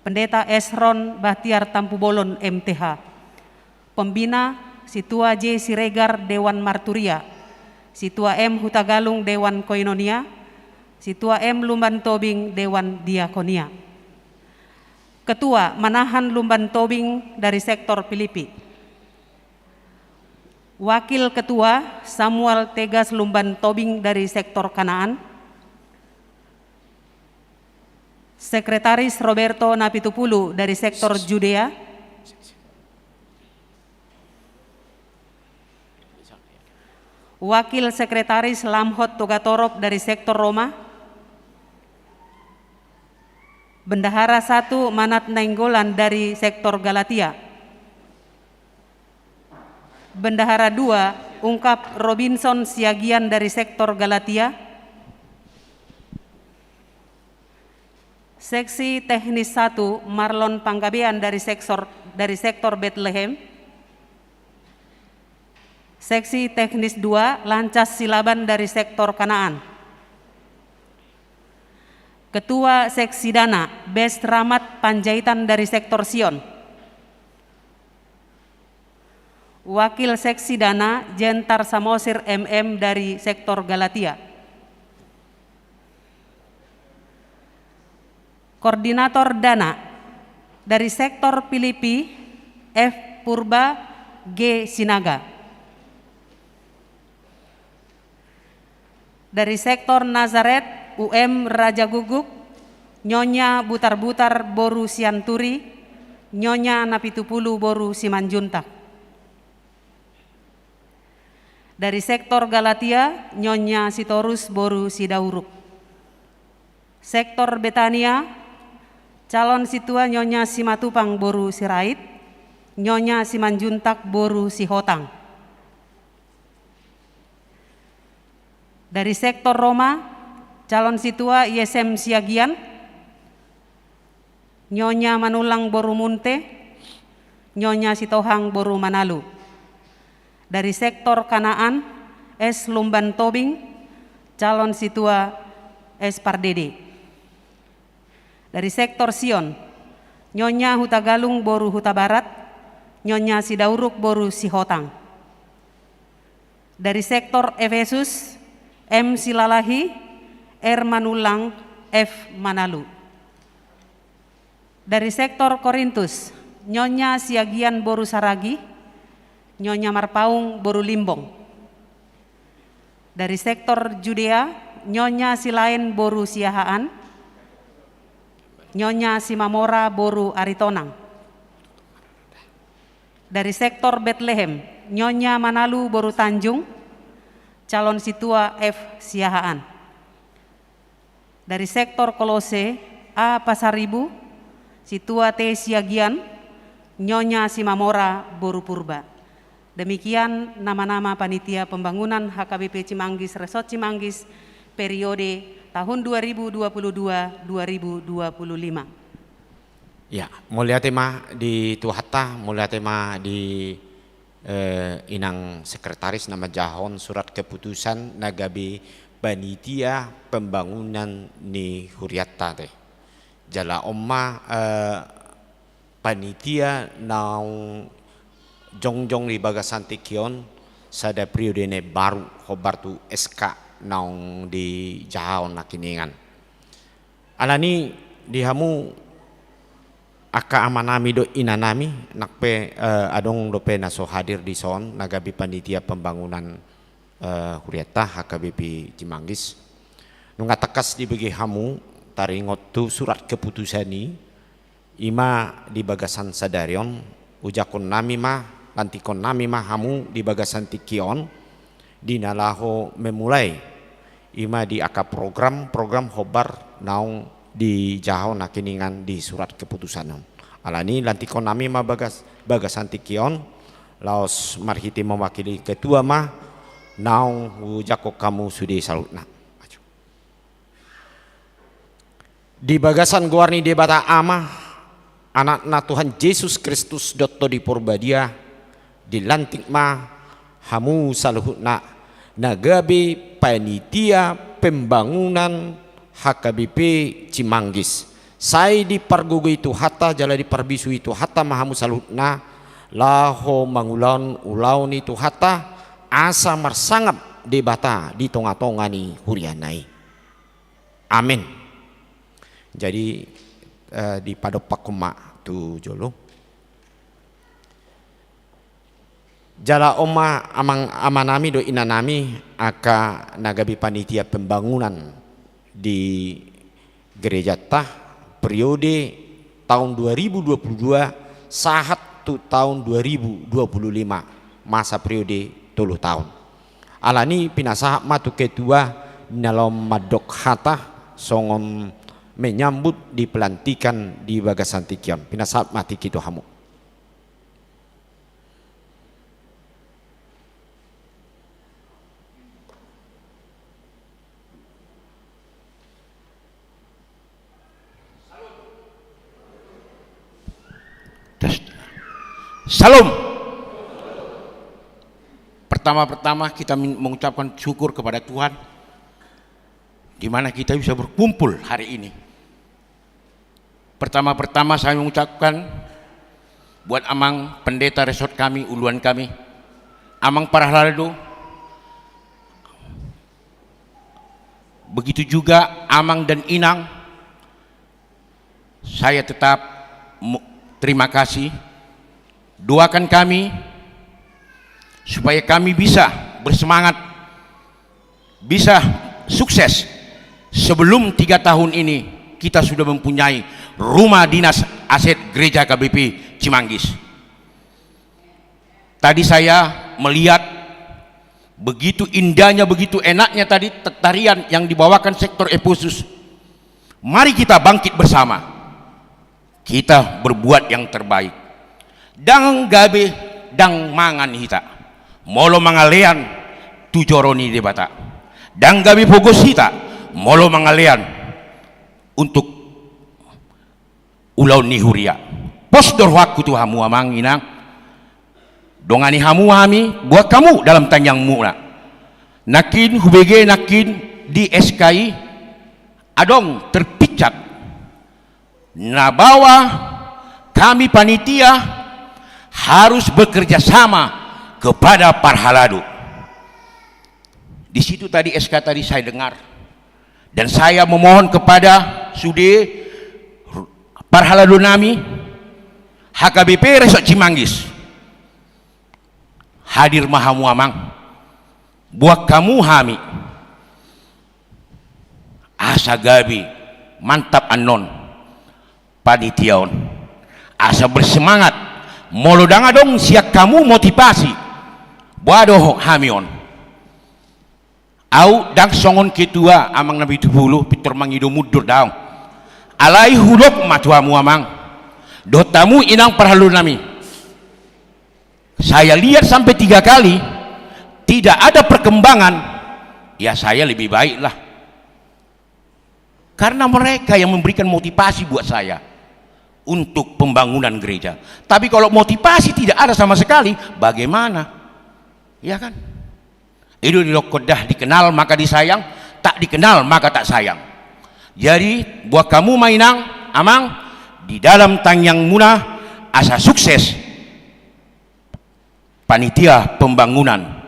Pendeta Esron Bahtiar Tampubolon, M T H. Pembina, Sintua J Siregar, Dewan Marturia. Sintua M Hutagalung, Dewan Koinonia. Sintua M Lumbantobing, Dewan Diakonia. Ketua, Manahan Lumbantobing dari sektor Pilipi. Wakil Ketua, Samuel Tegas Lumbantobing dari sektor Kanaan. Sekretaris, Roberto Napitupulu dari sektor Judea. Wakil Sekretaris, Lamhot Togatorop dari sektor Roma. Bendahara satu, Manat Nainggolan dari sektor Galatia. Bendahara dua, Ungkap Robinson Siagian dari sektor Galatia. Seksi Teknis satu, Marlon Panggabean dari sektor, dari sektor Betlehem. Seksi Teknis dua, Lancas Silaban dari sektor Kanaan. Ketua Seksi Dana, Best Rahmat Panjaitan dari sektor Sion. Wakil Seksi Dana, Jentar Samosir M M dari sektor Galatia. Koordinator Dana, dari sektor Pilipi, F Purba G Sinaga. Dari sektor Nazaret, U M Raja Guguk, Nyonya Butar-butar boru Sianturi, Nyonya Napitupulu boru Simanjuntak. Dari sektor Galatia, Nyonya Sitorus boru Sidauruk. Sektor Betania, calon sintua Nyonya Simatupang boru Sirait, Nyonya Simanjuntak boru Sihotang. Dari sektor Roma, calon sintua I S M Siagian, Nyonya Manullang boru Munte, Nyonya Sitohang boru Manalu. Dari sektor Kanaan, S Lumbantobing, calon sintua S Pardede. Dari sektor Sion, Nyonya Hutagalung boru Hutabarat, Nyonya Sidauruk boru Sihotang. Dari sektor Efesus, M Silalahi, R Manullang, F Manalu. Dari sektor Korintus, Nyonya Siagian boru Saragi, Nyonya Marpaung boru Limbong. Dari sektor Judea, Nyonya Silaen boru Siahaan, Nyonya Simamora boru Aritonang. Dari sektor Betlehem, Nyonya Manalu boru Tanjung, calon sintua F Siahaan. Dari sektor Kolose, A Pasaribu, sintua T Siagian, Nyonya Simamora boru Purba. Demikian nama-nama panitia pembangunan H K B P Cimanggis, Resort Cimanggis, periode tahun dua ribu dua puluh dua dua ribu dua puluh lima. Ya, mauliate ma di Tuhanta, mauliate ma di, eh, inang sekretaris na manjahahon surat keputusan na gabe panitia pembangunan ni hurianta te. Jala on ma, eh, panitia naung jongjong di bagasan tingki on sada periode na baru hombar tu S K naung dijahahon nangkiningan. Alani di hamu angka amanami dohot inanami, nang pe, eh, adong dope na so hadir dison, na gabe panitia pembangunan, eh, hurianta H K B P Cimanggis. Nunga tangkas dibege hamu taringot tu surat keputusan i, i ma di bagasan sadari on, ujangkonnami ma, lantikonnami ma hamu di bagasan tingki on, di na laho memulai, i ma di angka program-program hombar naung dijahahon nangkiningan di surat keputusan on. Alani lantikonnami ma bagas, bagasan tingki on, laos marhite mewakili ketua ma, naung ujangkon hamu sude saluhutna. Di bagasan goar ni Debata Ama, Anakna Tuhan Jesus Kristus dohot Tondi Porbadia, dilantik ma hamu saluhutna na gabe panitia pembangunan H K B P Cimanggis. Sai dipargogoi Tuhanta jala diparbisui Tuhanta ma hamu saluhutna, Laho mangulahon ulaon ni Tuhanta, asa marsangap Debata di tonga-tonga ni huriana i. Amen. Jadi, eh, dipadompakhon ma tu jolo. Jala on ma amang, amanami dohot inanami, angka na gabe panitia pembangunan di gerejanta, periode tahun dua ribu dua puluh dua sahat tu tahun dua ribu dua puluh lima, masa periode tolu tahun. Alani pinasahat ma tu ketua na laho mandok hata songon menyambut di pelantikan di bagasan tingki on. Pinasahat ma tingki tu hamu. Tes. Salam. Pertama-pertama kita min-, mengucapkan syukur kepada Tuhan di mana kita bisa berkumpul hari ini. Pertama-pertama saya mengucapkan buat Amang Pendeta Resort kami, uluan kami, Amang Parhalado, begitu juga Amang dan Inang, saya tetap mu-, terima kasih. Doakan kami supaya kami bisa bersemangat, bisa sukses. Sebelum tiga tahun ini, kita sudah mempunyai rumah dinas aset Gereja H K B P Cimanggis. Tadi saya melihat begitu indahnya, begitu enaknya tadi te-, tarian yang dibawakan sektor Efesus. Mari kita bangkit bersama. Kita berbuat yang terbaik. Ndang gabe, ndang mangan hita molo mangalean tu joro ni Debata. Ndang gabe pogos hita molo mangalean untuk ulaon ni huria. Pos do rohangku tu hamu Amang Inang. Dongani hamu hami, buat hamu dalam tangiangmuna. Nangkin hubege nangkin di S K I adong terpicat na bahwa kami panitia harus bekerja sama kepada Parhalado. Di situ tadi S K tadi saya dengar. Dan saya memohon kepada sude parhalado nami, H K B P Resort Cimanggis. Hadir ma hamu Amang. Buat hamu hami. Asa gabe mantap annon panitia on. Asa bersemangat. Molo ndang adong sian hamu motivasi, boha do hami on. Au ndang songon ketua Amang na pitu pulu, pintor mangido mundur, daong. Alai hudok ma tu hamu Amang dohot hamu Inang parhalado nami. Saya lihat sampai tiga kali tidak ada perkembangan, ya saya lebih baiklah. Karena mereka yang memberikan motivasi buat saya untuk pembangunan gereja. Tapi kalau motivasi tidak ada sama sekali, bagaimana? Ya kan? I do didokkon da, dikenal maka disayang, tak dikenal maka tak sayang. Jadi, buat hamu ma Inang, Amang, di dalam tangiangmuna asa sukses panitia pembangunan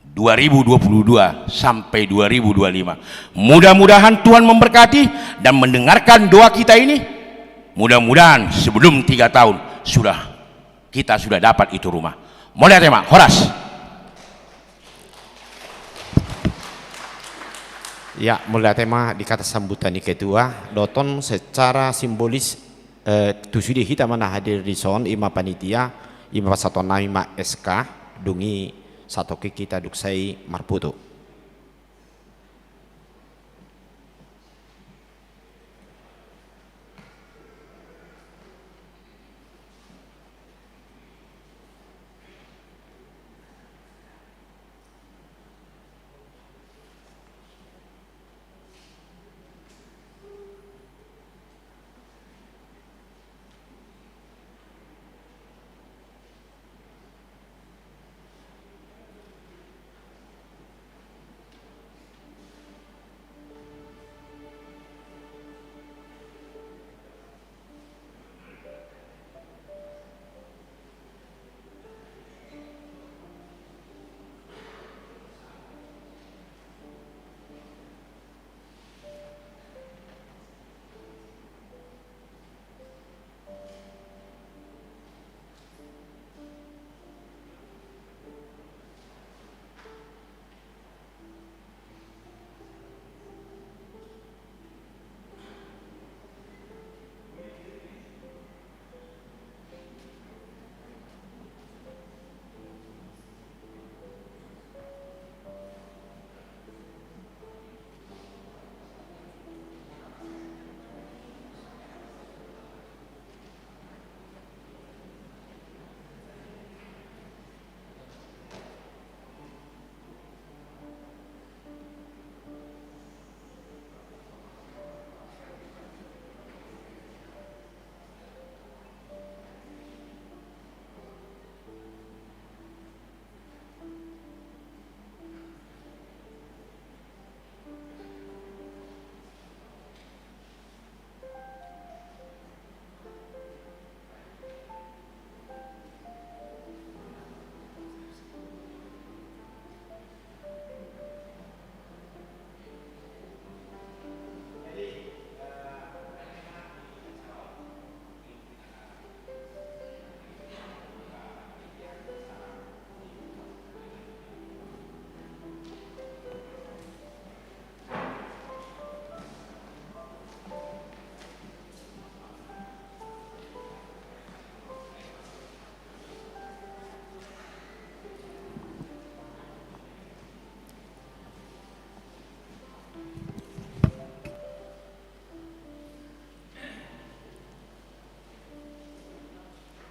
dua ribu dua puluh dua sampai dua ribu dua puluh lima. Mudah-mudahan Tuhan memberkati dan mendengarkan doa kita ini. Mudah-mudahan sebelum tiga tahun sudah kita sudah dapat itu rumah. Mauliate ma, horas. Ya, mauliate ma di kata sambutan ni ketua. Dohot on secara simbolis, eh, tu sude hita ma na hadir dison, i ma panitia, i ma pasahaton nami ma S K, dung i satongkin hita dung sai marpoto.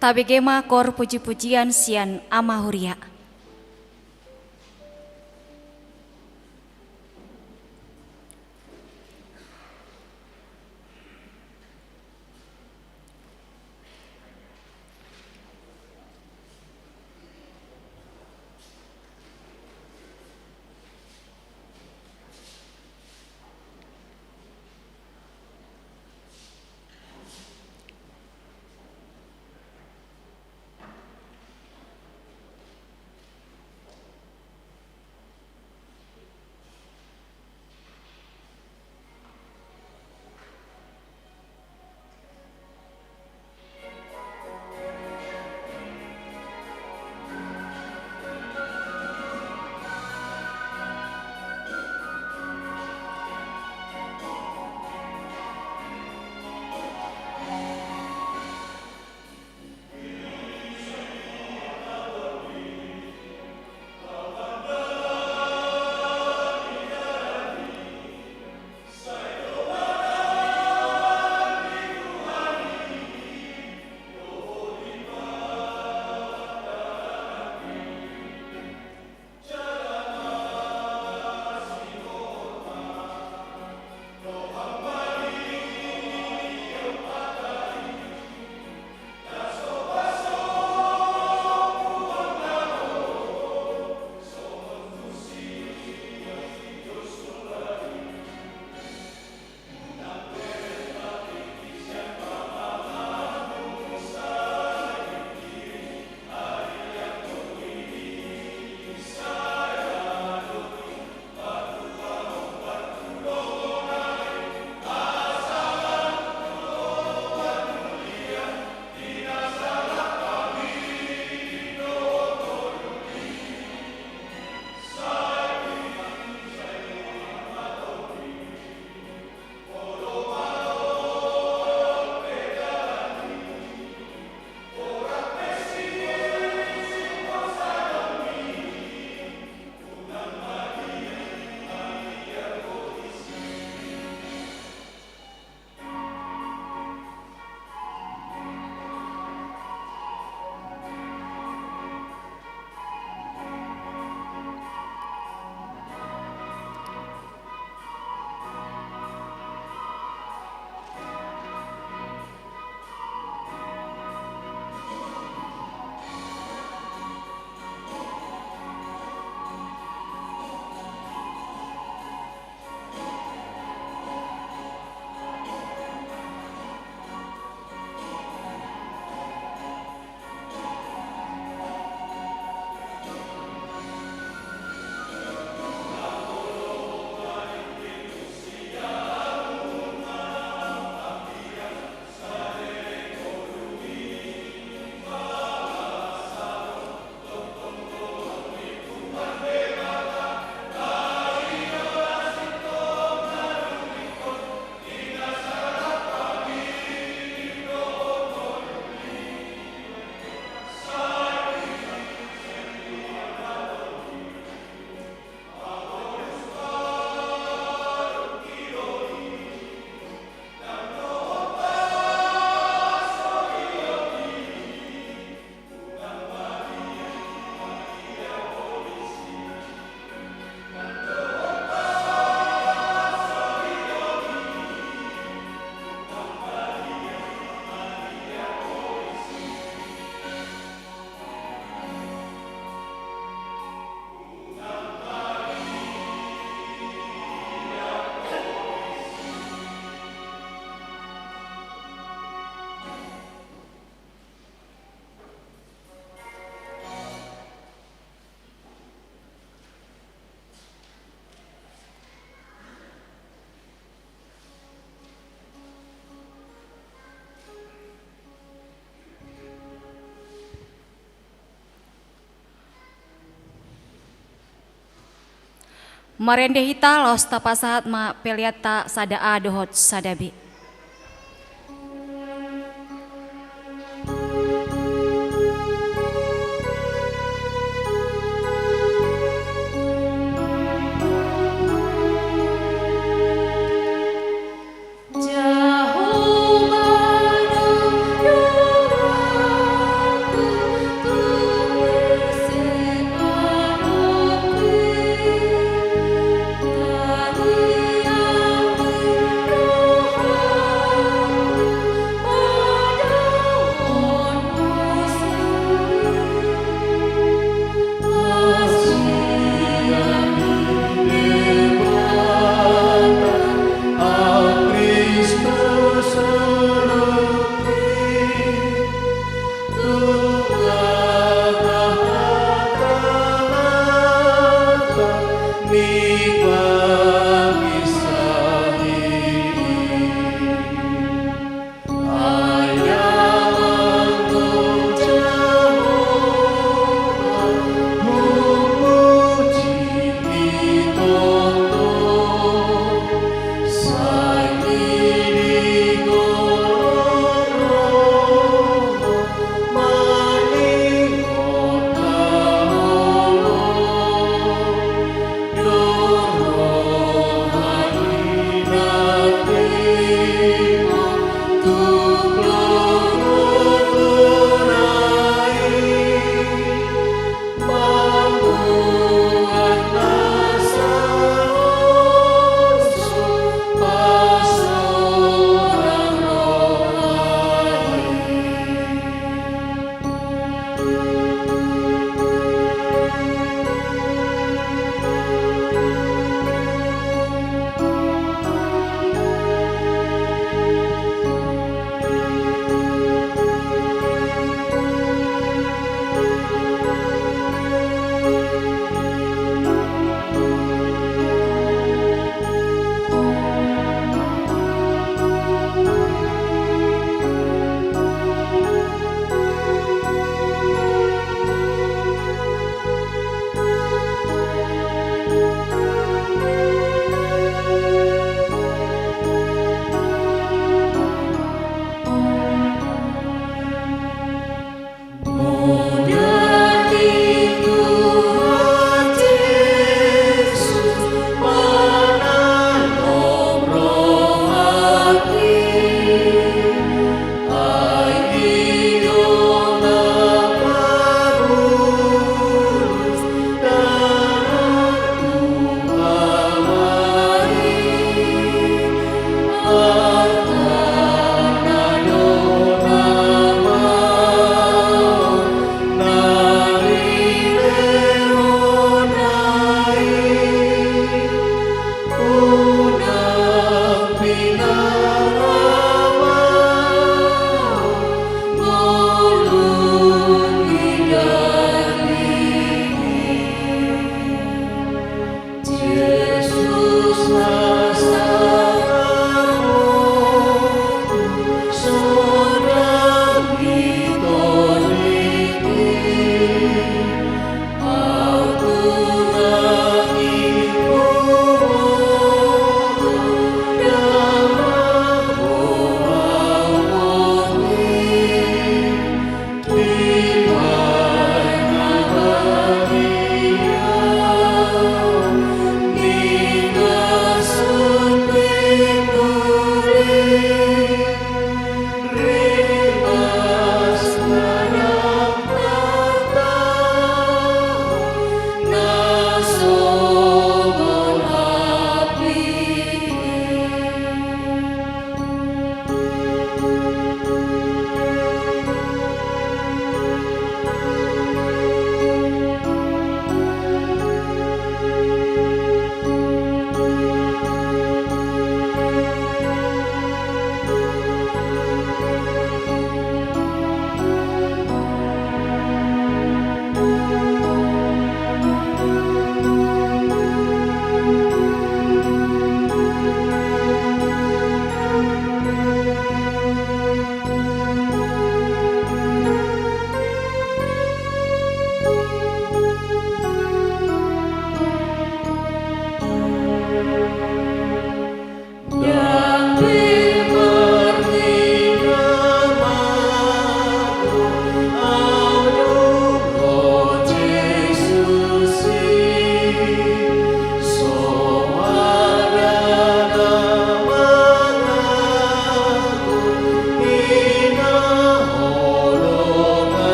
Tabege ma kor puji-pujian sian Ama Huria. Marende hita laos tapasahat ma peleanta sada A dohot sada B.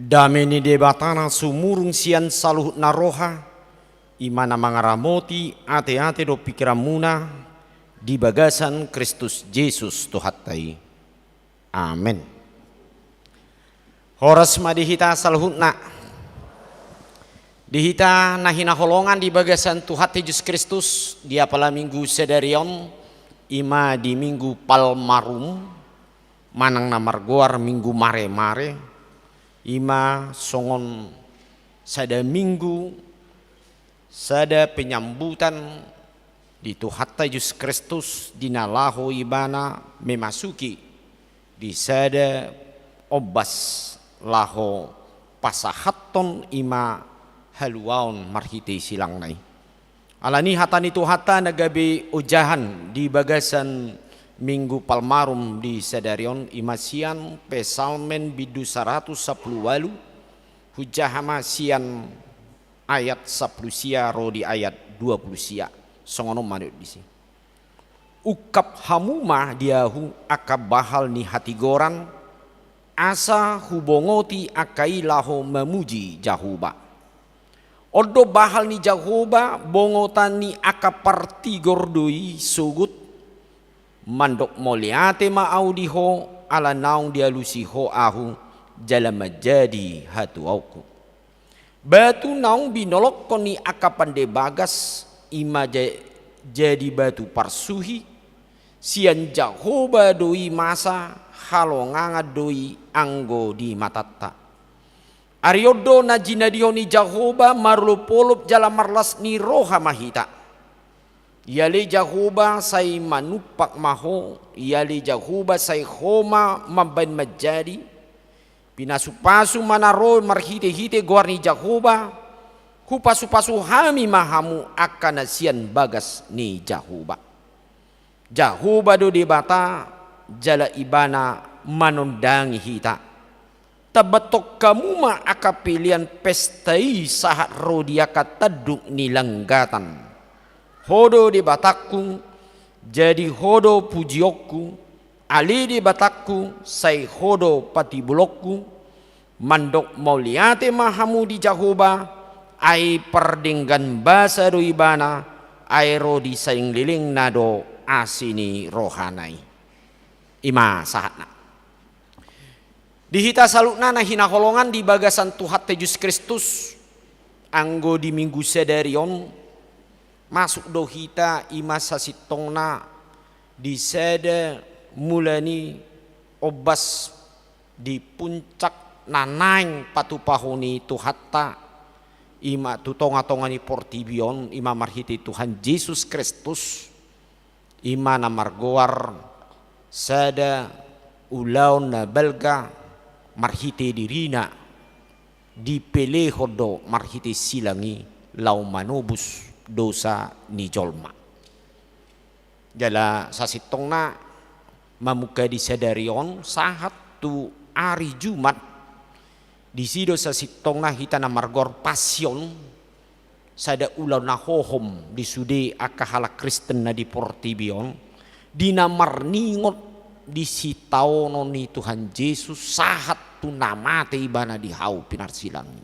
Dame ni Debata na sumurung sian saluhut na roha, i ma na mangaramoti ateate dohot pingkiranmuna di bagasan Kristus Jesus Tuhanta i. Amen. Horas ma di hita saluhutna. Di hita na hinaholongan di bagasan Tuhanta Jesus Kristus, di apala Minggu sadari on, i ma di Minggu Palmarum, manang na margoar Minggu Maremare, i ma songon sada minggu, sada penyambutan di Tuhanta Jesus Kristus, di na laho Ibana memasuki di sada ombas laho pasahathon i ma haluaon marhite silangna i. Alani hata ni Tuhanta na gabe ojahan di bagasan Minggu Palmarum di sadari on, i ma sian Psalmen bindu saratus sampulu ualu, hujaha ma sian ayat sampulu sia ro di ayat dua pulu sia. Songon on ma didok disi: Ungkap hamu ma di ahu angka bahal ni hatigoran, asa hubongoti angka i laho mamuji Jahowa. On do bahal ni Jahowa, bongotan ni angka partigor do i sogot. Mandok mauliate ma ahu di Ho, ala naung dialusi Ho ahu, jala manjadi hatuaonku. Batu naung binolongkon ni angka pande bagas, i ma ja-, jadi batu parsuhi. Sian Jahowa do i masa, halongangan do i anggo di matanta. Ari on do na jinadihon ni Jahowa marolopolop jala marlas ni roha ma hita. Ia ale Jahowa, sai manumpak ma Ho, ia ale Jahowa, sai Ho ma mambahen manjadi. Pinasupasu ma na ro marhitehite goar ni Jahowa, hupasupasu hami ma hamu angka na sian bagas ni Jahowa. Jahowa do Debata, jala Ibana manondangi hita. Tambathon hamu ma angka pelean pesta i sahat ro di angka tanduk ni langgatan. Ho do Debatangku, jadi Ho do pujionku, ale Debatangku, sai Ho do patimbulonku. Mandok mauliate ma hamu di Jahowa, ai pardenggan basa do Ibana, ai ro di salelenglelengna do asi ni rohana i. I ma sahatna. Di hita saluhutna na hinaholongan di bagasan Tuhanta Jesus Kristus, anggo di Minggu sadari on, masuk do hita i ma sasintongna di sada mula ni ombas di puncak na naeng patupahon ni Tuhanta, i ma tu tongatonga ni portibi on, i ma marhite Tuhan Jesus Kristus, i ma na margoar sada ulaon na balga marhite dirina, dipelehon do marhite silang i laho manobus dosa ni jolma. Jala sasintongna mamungka di sadari on sahat tu ari Jumat, disi do sasintongna hita na margoar Pasion, sada ulaon na hohom di sude angka halak Kristen na di portibi on, di na marningot di sitaonon ni Tuhan Jesus sahat tu na mate Ibana di hau pinarsilang i.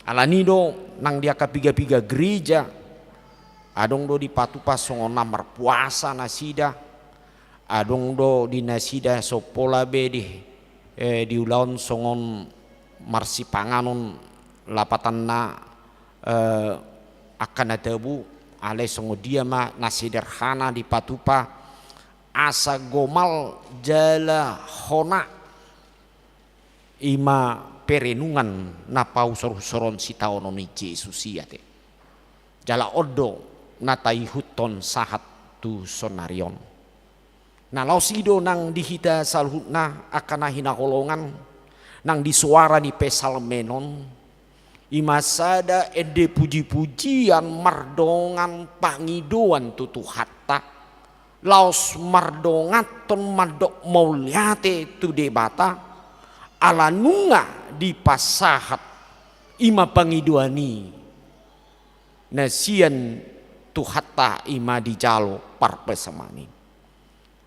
Alani do nang di angka pigapiga gereja, adong do dipatupa songon na marpuasa nasida, adong do di nasida so pola be di, eh, di ulaon songon marsipanganon lapatanna, eh, angka na tabu, alai songon dia ma na sederhana dipatupa, asa gomal jala hona. I ma perenungan na pahusorhusoron sitaonon ni Jesus i ate. Jala on do na taihuthon sahat tu sonari on. Na laos i do nang di hita saluhutna angka na hinaholongan, nang di soara ni Psalmen on, i ma sada ende pujipujian mardongan pangidoan tu Tuhanta, laos mardonganhon mandok mauliate tu Debata, ala nunga dipasahat i ma pangidoan i na sian Tuhanta i ma dijalo parpesaman i.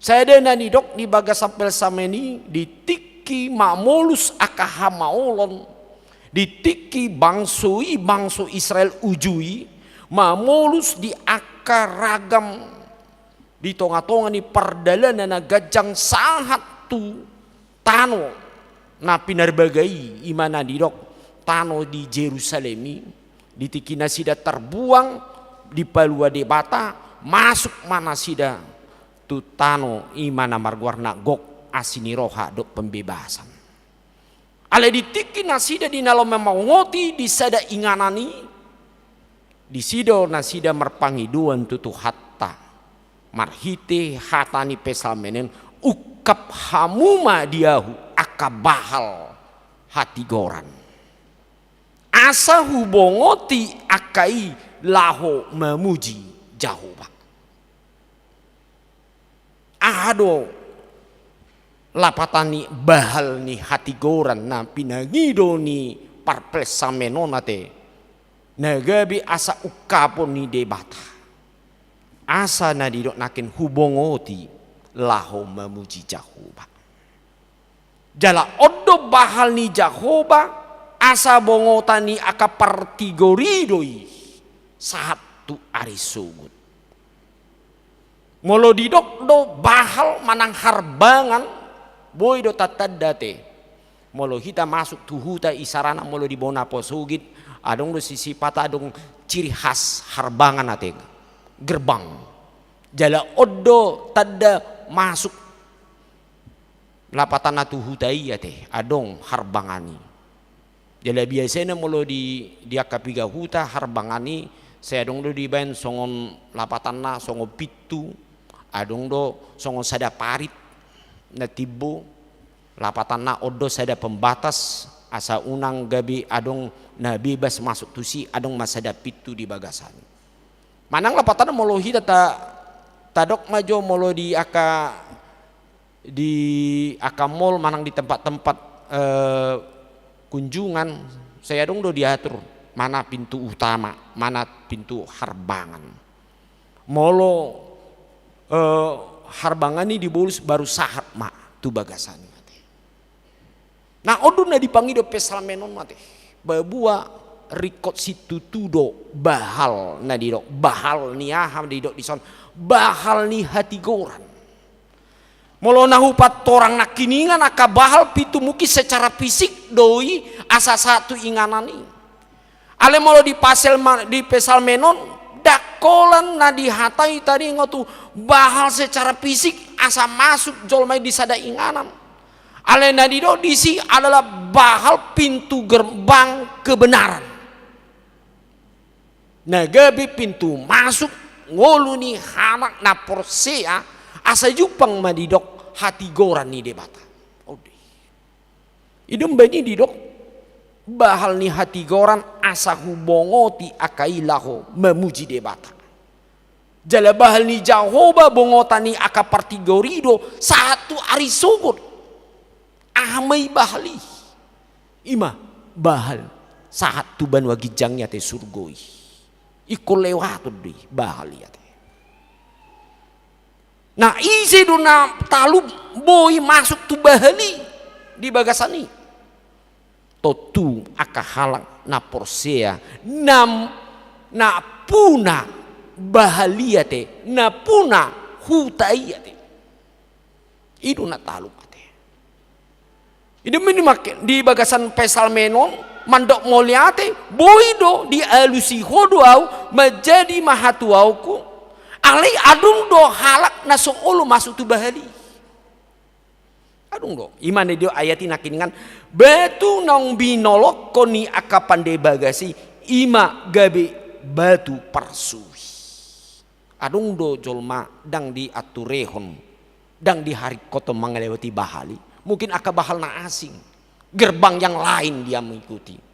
Sada na nidok di bagasan Psalmen i, di tingki mamolus angka hamaolon, di tingki bangso i, bangso Israel uju i, mamolus di angka ragam di tonga-tonga ni pardalanan na ganjang sahat tu tano na pinarbaga i, i ma na didok tano di Jerusalem i, di tingki nasida tarbuang dipalua Debata, masuk ma nasida tu tano i ma na margoarna Gog, asi ni roha dohot pembebasan. Alai di tingki nasida di na laho mamongoti di sada inganan i, disi do nasida marpangidoan tu Tuhanta marhite hata ni Psalmen on: Ungkap hamu ma di ahu angka bahal hatigoran, asa hubongoti angka i laho mamuji Jahowa. Aha do lapatan ni bahal ni hatigoran na pinangido ni parpsalmen on ate, na gabe asa ungkapon ni Debata, asa na didok nangkin hubongoti laho mamuji Jahowa. Jala on do bahal ni Jahowa, asa bongotan ni angka partigor i do i sahat tu ari sogot. Molo didok do bahal manang harbangan, boi do tatanda ate. Molo hita masuk tu huta, isarana molo di bona posogit, adong do sisipata adong ciri khas harbangan ate, gerbang. Jala on do tanda masuk lapatanna tu huta i ate, adong harbangan i. Jala biasana molo di, di angka piga huta harbangan i, sai adong do dibaen songon lapatanna songon pintu, adong do songon sada parit na timbo, lapatanna on do sada pembatas, asa unang gabe adong na bebas masuk tusi, adong ma sada pintu di bagasan i. Manang lapatanna molo hita ta, tadok ma jo molo di angka, di angka mall manang di tempat-tempat, eh, kunjungan, sai adong do diatur mana pintu utama, mana pintu harbangan. Molo, eh, harbangan i dibolus, baru sahat ma tu bagasan i ate. Na on do na dipangido psalmen on ate. Paboa ringkot situtu do bahal na didok, bahal ni aha didok dison, bahal ni hatigoran. Molo na hupatorang nangkiningan angka bahal pintu mungkin secara fisik do i asa sahat tu inganan i. Alai molo di pasal ma-, di psalmen on, ndang holan na dihatai tadi nga tu bahal secara fisik asa masuk jolma i di sada inganan. Alai na didok disi adalah bahal pintu gerbang kebenaran. Na gabe pintu masuk ngolu ni halak na porsea, asa jumpang ma didok hatigoran ni Debata. Ode. I do umbahen i didok, bahal ni hatigoran asa hubongoti angka i laho mamuji Debata. Jala bahal ni Jahowa bongotan ni angka partigor i do sahat tu ari sogot. Aha ma i bahal i? I ma bahal sahat tu banua ginjang i ate, surgo i. Ingkon lewaton do i bahal i ate. Na ise do na talup boi masuk tu bahal i di bagasan i? Tontu angka halak na porsea, na, na puna bahal i ate, na puna huta i ate. I do na talup ate. I do mini make di bagasan psalmen on, mandok mauliate, boi do dialusi ho do ahu, manjadi ma hatuaonku. Alai adong do halak na so olo masuk tu bahal i. Adong do, i ma na didok ayat i nangkiningan, batu naung binolongkon ni angka pande bagas i, i ma gabe batu parsui. Adong do jolma ndang diaturehon, ndang diharingkothon mangalewati bahal i. Mungkin angka bahal na asing, gerbang yang lain dia mengikuti.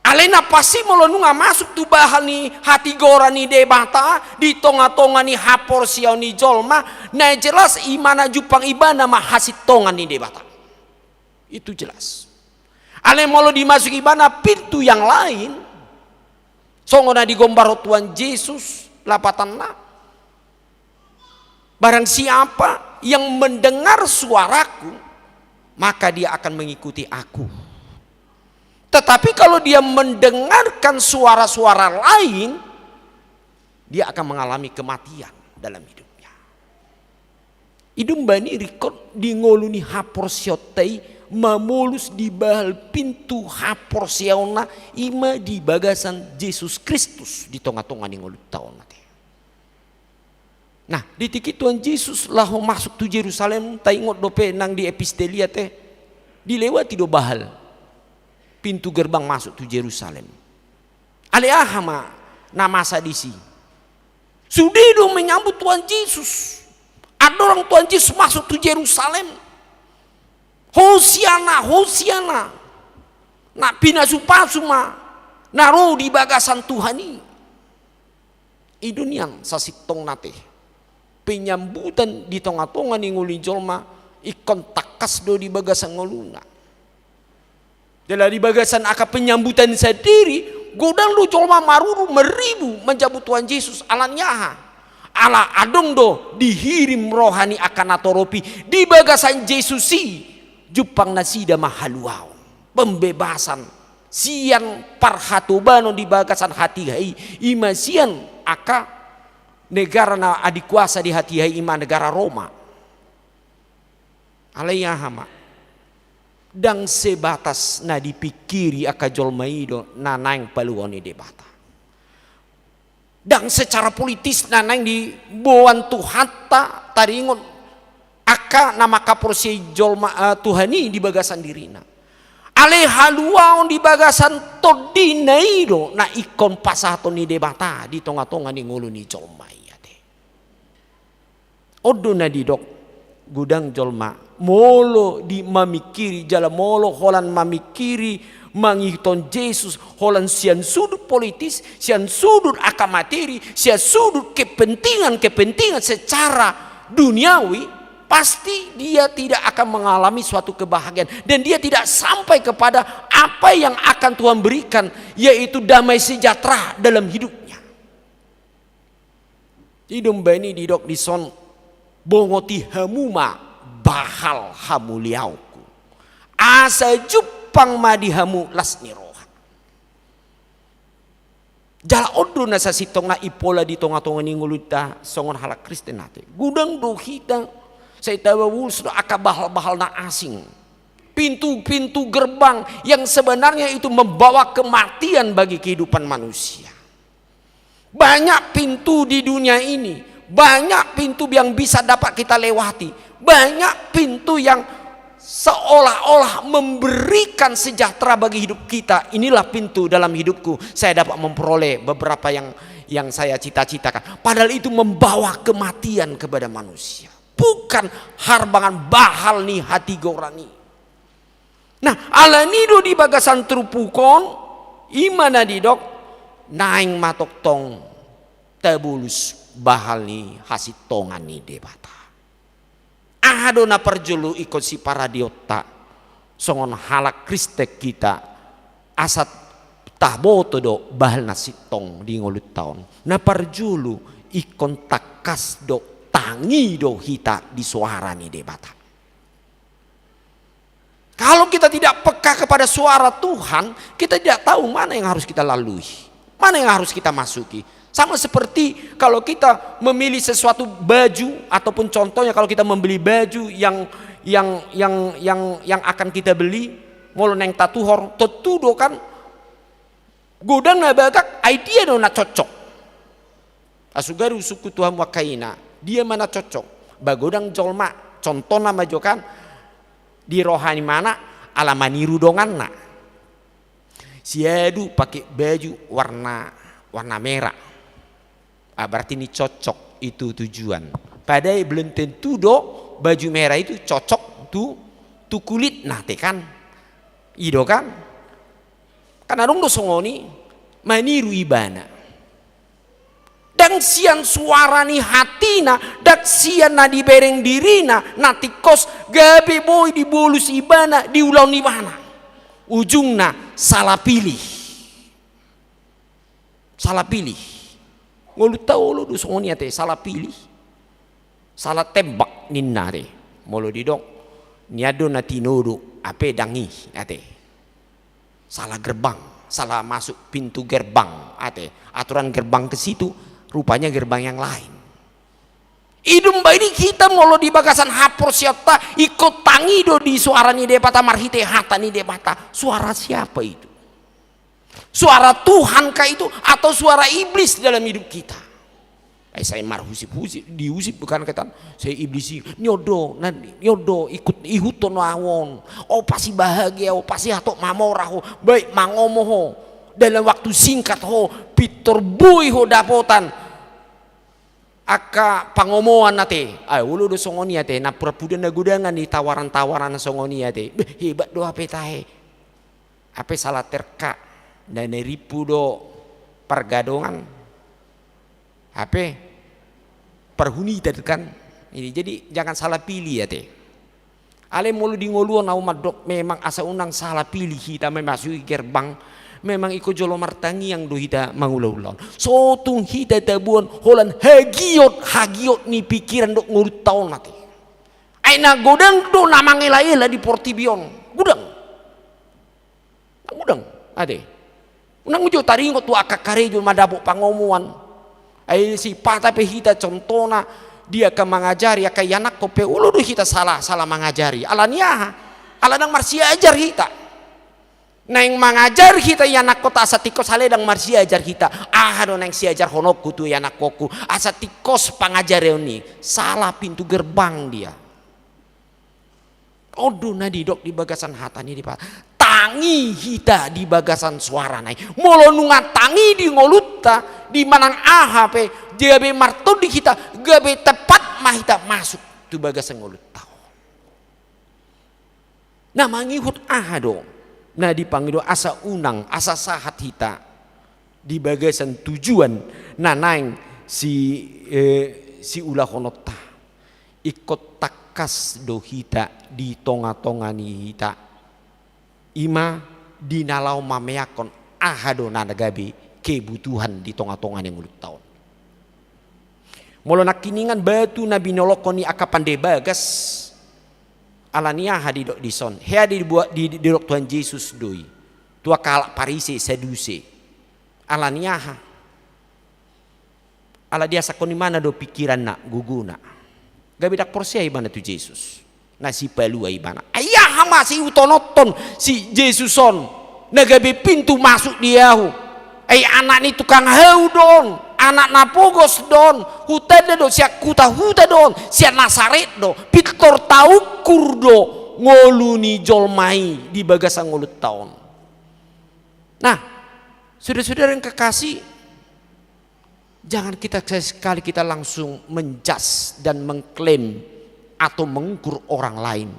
Alai na pasti molo nunga masuk tu bahal ni hatigoran ni Debata di tonga-tonga ni haporseaon ni jolma, na jelas i ma na jumpang ibana ma hasintongan ni Debata. Itu jelas. Alai molo dimasuk ibana pintu yang lain, songon na digombar Tuhan Jesus, lapatanna, barang siapa yang mendengar suaraku, maka dia akan mengikuti aku. Tetapi kalau dia mendengarkan suara-suara lain, dia akan mengalami kematian dalam hidupnya. I do umbahen i, ringkot, di ngolu ni haporseaonta i mamolus di bahal pintu haporseaonna, i ma di bagasan Jesus Kristus di tonga-tonga ni ngolunta on, ate. Nah, di tingki Tuhan Jesus laho masuk tu Jerusalem, taingot dope nang di episteli, ate, dilewati do bahal pintu gerbang masuk tu Jerusalem. Alai aha ma na masa disi? Sude do menyambut Tuhan Jesus. Andorang Tuhan Jesus masuk tu Jerusalem, "Hosiana, Hosiana! Na pinasu-pasu ma na ro di bagasan Tuhan i!" I do nian sasintongna, ate. Penyambutan di tonga-tonga ni ngolu ni jolma ingkon tangkas do di bagasan ngoluna. Jala di bagasan angka penyambutan sandiri, godang do jolma maruru marribu manjambut Tuhan Jesus. Ala ni aha? Ala adong do dihirim roha ni angka natorop i di bagasan Jesus i, jumpang nasida ma haluaon, pembebasan sian parhatobanon di bagasan hatiha i, i ma sian angka negara na adikuasa di hatiha i, i ma negara Roma. Alai aha ma? Ndang sebatas na dipingkiri angka jolma i do na naeng paluaon ni Debata. Ndang secara politis na naeng diboan Tuhanta taringot angka na mangkaporseai jolma, eh, Tuhan i di bagasan dirina. Alai haluaon di bagasan tondina i do na ingkon pasahaton ni Debata di tonga-tonga ni ngolu ni jolma i, ate. On do na didok godang jolma, molo di mamingkiri, jala molo holan mamingkiri mangihuthon Jesus, holan sian sudut politis, sian sudut angka materi, sian sudut kepentingan-kepentingan secara duniawi, pasti dia tidak akan mengalami suatu kebahagiaan dan dia tidak sampai kepada apa yang akan Tuhan berikan, yaitu damai sejahtera dalam hidupnya. I do umbahen i didok dison, bongoti hamu ma bahal hamuliaonku, asa jumpang ma di hamu las ni roha. Jala on do na sasintongna i pola di tonga-tonga ni ngolunta songon halak Kristen, ate. Godang do hita sai tababolas do angka bahal-bahal na asing. Pintu-pintu gerbang yang sebenarnya itu membawa kematian bagi kehidupan manusia. Banyak pintu di dunia ini, banyak pintu yang bisa dapat kita lewati, banyak pintu yang seolah-olah memberikan sejahtera bagi hidup kita. Inilah pintu dalam hidupku, saya dapat memperoleh beberapa yang, yang saya cita-citakan. Padahal itu membawa kematian kepada manusia. Bukan harbangan bahal ni hatigoran i. Nah, ala ni do di bagasan turpuk on, i ma na didok, naeng ma tongtong tabolus bahal ni hasintongan ni Debata. Aha do na parjolo ingkon siparadeonta songon halak Kristen hita, asa taboto do bahal na sintong di ngolunta on? Na parjolo, ingkon tangkas do, tangi do hita di soara ni Debata. Kalau kita tidak peka kepada suara Tuhan, kita tidak tahu mana yang harus kita lalui, mana yang harus kita masuki. Sama seperti kalau kita memilih sesuatu baju, ataupun contohnya kalau kita membeli baju yang, yang, yang, yang, yang akan kita beli, molo naeng tatuhor, tontu do kan godang na bagak, ai dia do na cocok. Asugar usungku tu hamu angka ina, dia ma na cocok? Ba godang jolma, contohna ma jo kan, di roha ni imana, ala maniru donganna. Si Adu pake baju warna, warna merah. Ah, berarti ini cocok itu tujuan. Padahal belum tentu do baju merah itu cocok tu, tu kulitna, ate, kan? I do kan? Kan adong do songon i, maniru ibana. Ndang sian suara ni hatina, ndang sian na dibereng dirina, na tingkos gabe boi dibolus ibana, diulahon ibana. Ujungna salah pilih. Salah pilih. Ngolunta olo do songon i, ate, salah pilih. Salah tembak ninna ate. Molo didok, nian do na tinodo, hape ndang i ate. Salah gerbang, salah masuk pintu gerbang ate. Aturan gerbang ke situ, rupanya gerbang yang lain. I do umbahen i hita molo di bagasan haporseaonta, ingkon tangi do di soara ni Debata marhite hata ni Debata. Suara siapa itu? Suara Tuhan kah itu atau suara iblis dalam hidup kita? Ai sai marhusip-husip, diusip bukan ketan, sai iblis i, nian do, na, nian do, ikut, ihuthon ho ahu on. O pasti bahagia ho, pasti hatop mamora ho, baik mangomo ho. Dalam waktu singkat ho, pintor boi ho dapotan angka pangomoan ate. Ai olo do songon i ate, nampuna-puna na godangan i tawaran-tawaran songon i ate. Beh, hebat do hape tahe. Hape salah terka, na nirimpu do pargadongan, hape parhunitan kan. Ini, jadi jangan salah pilih ate. Alai molo di ngolu on ahu mandok memang asa unang salah pilih hita memasuki gerbang, memang ingkon jolo martangiang do hita mangula-ula on. So tung hita taboan holan hagiot, hagiot ni pikiran dohot ngolunta on ate. Ai na godang do na mangela-ela di portibi on. Godang. Godang ate. Unang jo taringot tu angka karejo mandapot pangomoan. Ai sipata pe hita contohna di angka mangajari angka ianakhon pe olo do hita salah, salah mangajari. Ala ni aha? Ala ndang marsiajar hita. Naeng mangajari hita ianakhonta asa tingkos, alai ndang marsiajar hita. Aha do naeng siajarhononku tu ianakhonku asa tingkos pangajarion i? Salah pintu gerbang dia. On do na didok di bagasan hata ni Debata. Tangi hita di bagasan soarana i. Molo nunga tangi di ngolunta, di manang aha pe, gabe martonding hita, gabe tepat ma hita masuk tu bagasan ngolunta on. Na mangihut aha do na dipangido asa unang, asa sahat hita di bagasan tujuan na naeng si, eh, siulahononta. Ingkon tangkas do hita di tonga-tonga ni hita. I ma di na laho mameakhon aha do na gabe kebutuhan di tonga-tonga ni ngolunta on. Molo nangkiningan batu na binolongkon ni angka pande bagas, ala ni aha didok dison? Hea dibuat di, didok Tuhan Jesus do i tu angka halak Parise, Saduse. Ala ni aha? Ala diasakkon ibana do pikiranna, gogona. Gabe ndang porsea ibana tu Jesus na sipalua ibana. Ai aha ma siihuthononhon si Jesus on na gabe pintu masuk di ahu? Ai anak ni tukang hau do on, anak na pogos do on, hutanda do, sian huta-huta do on, sian Nasaret do, pintor taukur do ngolu ni jolma i di bagasan ngolunta on. Nah, saudara-saudara yang kekasih, jangan kita sekali-sekali kita langsung menjudge dan mengklaim atau mengukur orang lain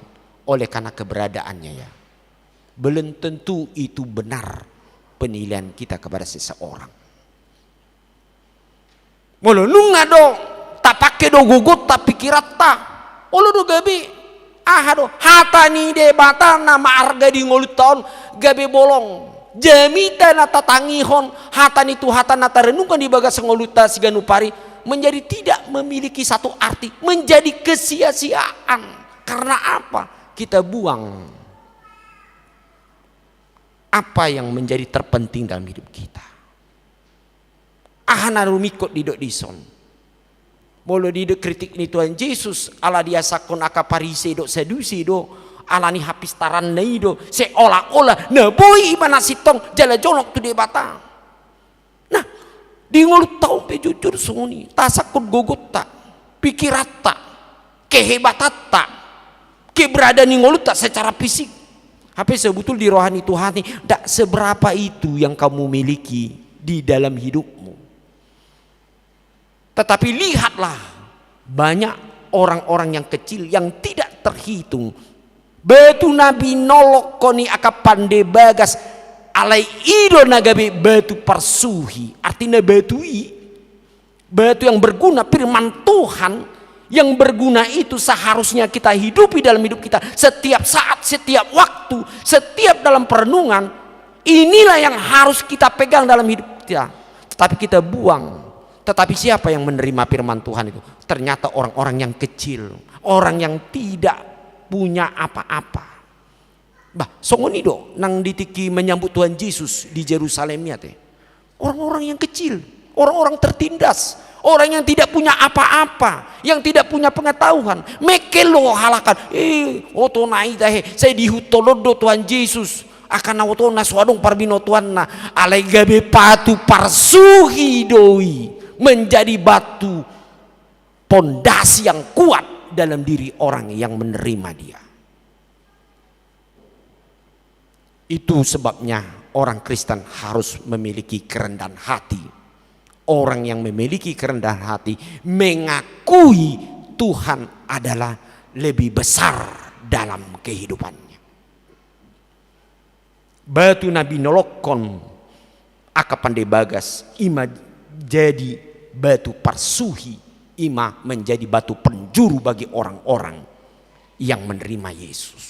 oleh karena keberadaannya, ya. Belum tentu itu benar penilaian kita kepada seseorang. Molo nunga do tapangke do gogonta, pikiranta, olo do gabe aha do hata ni Debata na maarga di ngolunta on gabe bolong. Jamita na tatangihon, hata ni Tuhanta na tarenungkan di bagas ngolunta siganup ari menjadi tidak memiliki satu arti, menjadi kesia-siaan. Karena apa? Kita buang apa yang menjadi terpenting dalam hidup kita. Aha na rumingkot didok dison? Molo didok kritik ni Tuhan Jesus, ala diasakkon angka Parise dohot Sadusi do, ala ni hapistaranna i do, seolah-olah na boi ibana sintong jala jonok tu Debata. Nah, di ngolunta on pe jujur songon i, taasakkon gogonta, pikiranta, kehebatanta, keberadaan ni ngolunta secara fisik. Hape sebetulnya di roha ni Tuhan i, ndak seberapa itu yang kamu miliki di dalam hidupmu. Tetapi lihatlah, banyak orang-orang yang kecil yang tidak terhitung. Batu na binolongkon ni angka pande bagas, alai i do na gabe batu parsuhi. Artinya batu i, batu yang berguna, firman Tuhan yang berguna itu seharusnya kita hidupi dalam hidup kita setiap saat, setiap waktu, setiap dalam perenungan. Inilah yang harus kita pegang dalam hidup kita. Tetapi kita buang. Tetapi siapa yang menerima firman Tuhan itu? Ternyata orang-orang yang kecil, orang yang tidak punya apa-apa. Bah, songon i do nang di tingki menyambut Tuhan Yesus di Jerusalem i ate. Orang-orang yang kecil, orang-orang tertindas, orang yang tidak punya apa-apa, yang tidak punya pengetahuan. Mekelo halak an, eh, oto na i tahe, sai diihuthon do Tuhan Yesus. Angka na oto na so adong parbinotoanna, alai gabe batu parsuhi do i, menjadi batu pondasi yang kuat dalam diri orang yang menerima dia. Itu sebabnya orang Kristen harus memiliki kerendahan hati. Orang yang memiliki kerendahan hati mengakui Tuhan adalah lebih besar dalam kehidupannya. Batu na binolongkon angka pande bagas, i ma jadi batu parsuhi, i ma menjadi batu penjuru bagi orang-orang yang menerima Yesus.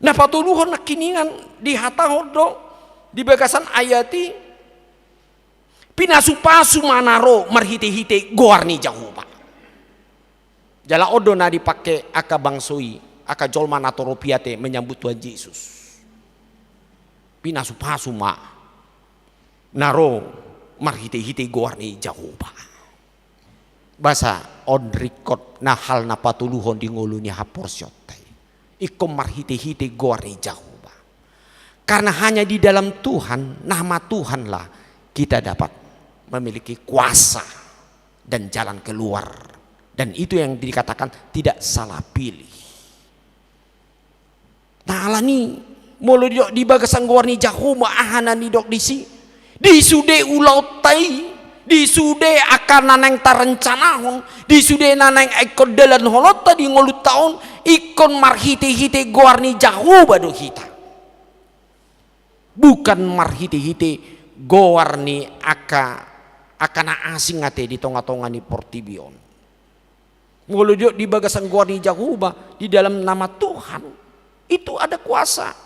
Na patoluhon nangkiningan dihatahon do di bagasan ayat i, pinasu-pasu ma na ro marhite-hite goar ni Jahowa. Jala on do na dipake angka bangso i, angka jolma na torop i ate menyambut Tuhan Yesus. Pinasu-pasu ma na ro marhite-hite goar ni Jahowa. Basa on ringkot na hal na patoluhon di ngolu ni haporseaonta i. Ingkon marhite-hite goar ni Jahowa. Karena hanya di dalam Tuhan, nama Tuhanlah, kita dapat memiliki kuasa dan jalan keluar. Dan itu yang dikatakan tidak salah pilih. Nah, alani molo didok di bagasan goar ni Jahowa, aha na nidok disi? Di sude ulaonta i, di sude angka na naeng tarencanahon, di sude na naeng ingkon dalanhononta di ngolunta on, ingkon marhite-hite goar ni Jahowa do hita. Bukan marhite-hite goar ni angka, angka na asing ate di tonga-tonga ni portibi on. Molo didok di bagasan goar ni Jahowa, di dalam nama Tuhan, itu ada kuasa.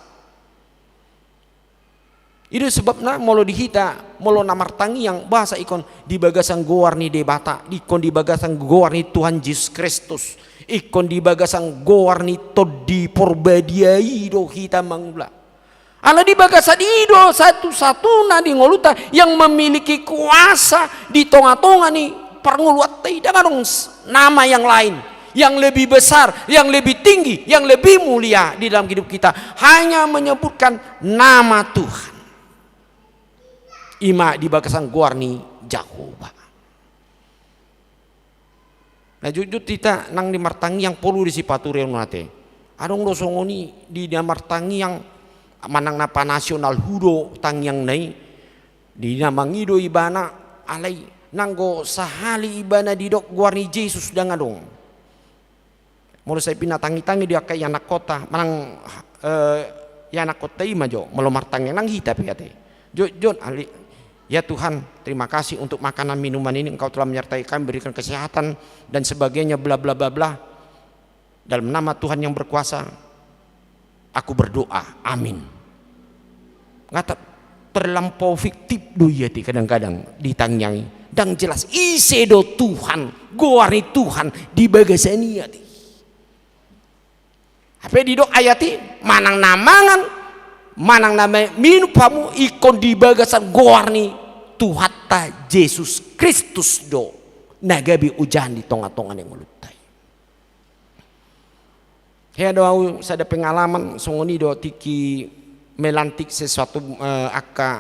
I do sebabna molo di hita, molo na martangiang, boasa ingkon di bagasan goar ni Debata, ingkon di bagasan goar ni Tuhan Jesus Kristus, ingkon di bagasan goar ni Tondi Porbadia i do hita mangula. Ala di bagasan i do satu-satuna di ngolunta yang memiliki kuasa di tonga-tonga ni parngoluanta i, ndang adong s-, nama yang lain yang lebih besar, yang lebih tinggi, yang lebih mulia di dalam hidup kita. Hanya menyebutkan nama Tuhan. I ma di bagasan goar ni Jahowa. Na jotjot hita nang di martangiang porlu do sipatureon ate. Adong do songon i di na martangiang manang na panasional hudo tangiangna i, di na mangido ibana, alai nanggo sahali ibana didok goar ni Jesus ndang adong. Molo sai pinatangi-tangi di angka ianakhonta, manang, eh, ianakhonta i ma jo, molo martangiang nang hita pe ate. Jotjot, ale, ya Tuhan, terima kasih untuk makanan minuman ini, Engkau telah menyertai kami, berikan kesehatan dan sebagainya, bla bla bla bla. Dalam nama Tuhan yang berkuasa, aku berdoa. Amin. Nga ta-, terlampau fiktif do i ate kadang-kadang di tangiang i. Ndang jelas ise do Tuhan, goar ni Tuhan di bagasan i ate. Hape didok ayat i, manang na mangan, manang na ma-, minum hamu ingkon di bagasan goar ni Tuhanta Jesus Kristus do na gabe ojahan di tonga-tonga ni ngolunta i. Hea do au sada pengalaman songon i do tingki melantik sesuatu, eh, angka,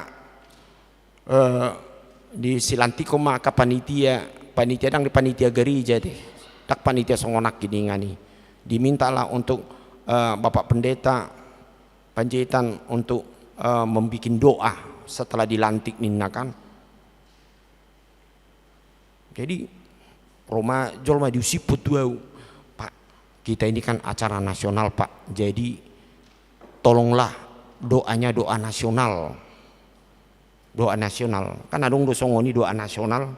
eh, di silantikhon ma angka panitia, panitia ndang di panitia gareja ate, ndang panitia songon nangkiningan i. Dimintalah untuk, eh, Bapak Pendeta Panjaitan untuk, eh, membikin doa setelah dilantik ninna kan. Jadi, ro ma jolma diusiphon tu au, "Pak, kita ini kan acara nasional, Pak. Jadi, tolonglah doanya doa nasional." Doa nasional. Kan adong do songon i doa nasional.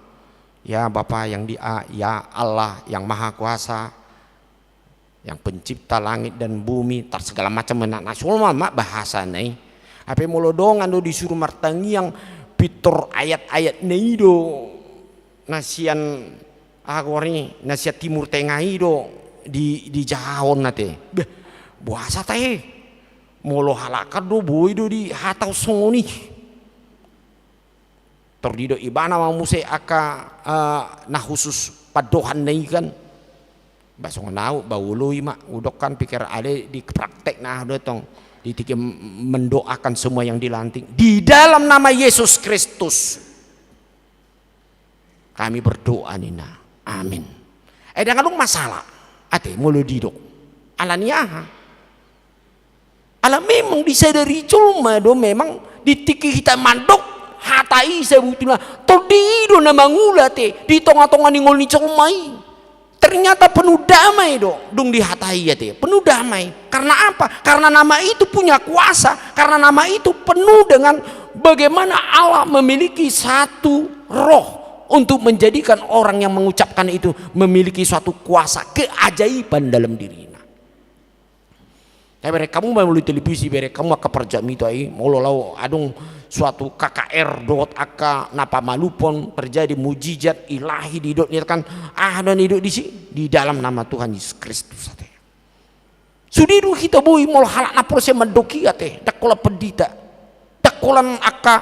Ya Bapa yang di a-, ya Allah yang Maha Kuasa, yang pencipta langit dan bumi, tar segala macam, na nasional ma bahasana i. Hape molo dongan do disuru martangiang, pintor ayat-ayat na i do na sian, aha goarna i, na sian Timur Tengah i do di, dijahahon ate. Bah, boasa tahe? Molo halak an do boi do dihatahon songon i. Tor didok ibana ma muse angka, eh, na khusus pandohan na i kan. Bah songon au, bah olo i ma, hudok kan piker ale di praktek na aha do tong. Di tingki mendoakan semua yang dilantik di dalam nama Yesus Kristus kami berdoa ninna. Amin. Eh, ndang adong masalah ate molo didok. Alani aha? Ala memang disadari jolma do memang di tingki hita mandok hata i sabutulna. Tondi i do na mangula ate di tonga-tonga ni ngolu ni jolma i. Ternyata penuh damai do dung dihatai ate. Penuh damai. Karena apa? Karena nama itu punya kuasa. Karena nama itu penuh dengan bagaimana Allah memiliki satu roh untuk menjadikan orang yang mengucapkan itu memiliki suatu kuasa keajaiban dalam dirinya. Tapi bereng hamu ma molo di televisi, bereng hamu angka parjamita i, molo laho adong suatu K K R dohot angka na pamalumhon terjadi mujizat ilahi didok ni kan, aha do na didok disi? Di dalam nama Tuhan Yesus Kristus ate. Sude do hita boi molo halak na porsea mandok i ate, ndang holan pendeta, ndang holan angka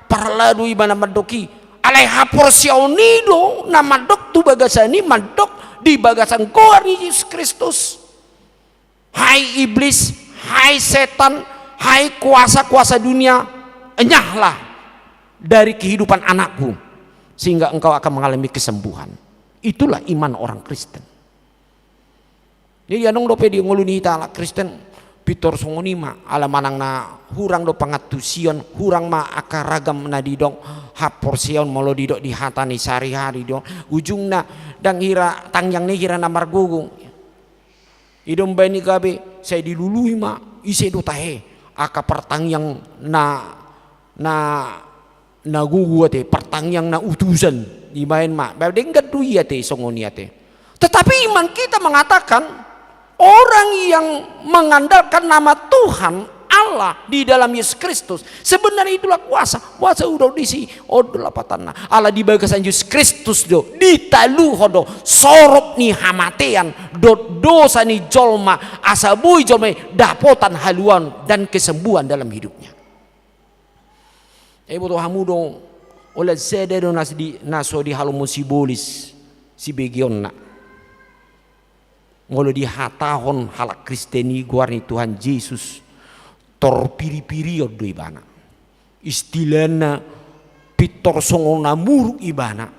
parhalado i ma na mandok i. Alai haporseaon i do na mandok tu bagasan i, mandok di bagasan goar ni Yesus Kristus. Hai iblis, hai setan, hai kuasa-kuasa dunia, enyahlah dari kehidupan anakku, sehingga engkau akan mengalami kesembuhan. Itulah iman orang Kristen. Jadi adong dope di ngolu ni hita halak Kristen pintor songon i ma, ala manang na hurang do pangantusion, hurang ma angka ragam na didok haporseaon molo didok di hata ni sahari-hari do. Ujungna ndang hira tangiang ni hira na margogo. I do umbahen i gabe sai dilului ma, ise do tahe angka partangiang na, na, na gogo ate, partangiang na utusan dibahen ma. Ba denggan do i ate songon i ate. Tetapi iman kita mengatakan orang yang mengandalkan nama Tuhan Allah di dalam Yesus Kristus, sebenarnya itulah kuasa. Kuasa udah disi, on do lapatanna. Ala di bagasan Jesus Kristus do ditaluhon do sorop ni hamatean dohot dosa ni jolma, asa boi jolma i dapotan haluaon dan kesembuhan dalam hidupnya. Iboto hamu do, holan sada do na di, na so dihalomon sibolis sibegeonna. Molo dihatahon halak Kristen i goar ni Tuhan Jesus, tor piri-pirion do ibana. Istilahna pintor songon na muruk ibana.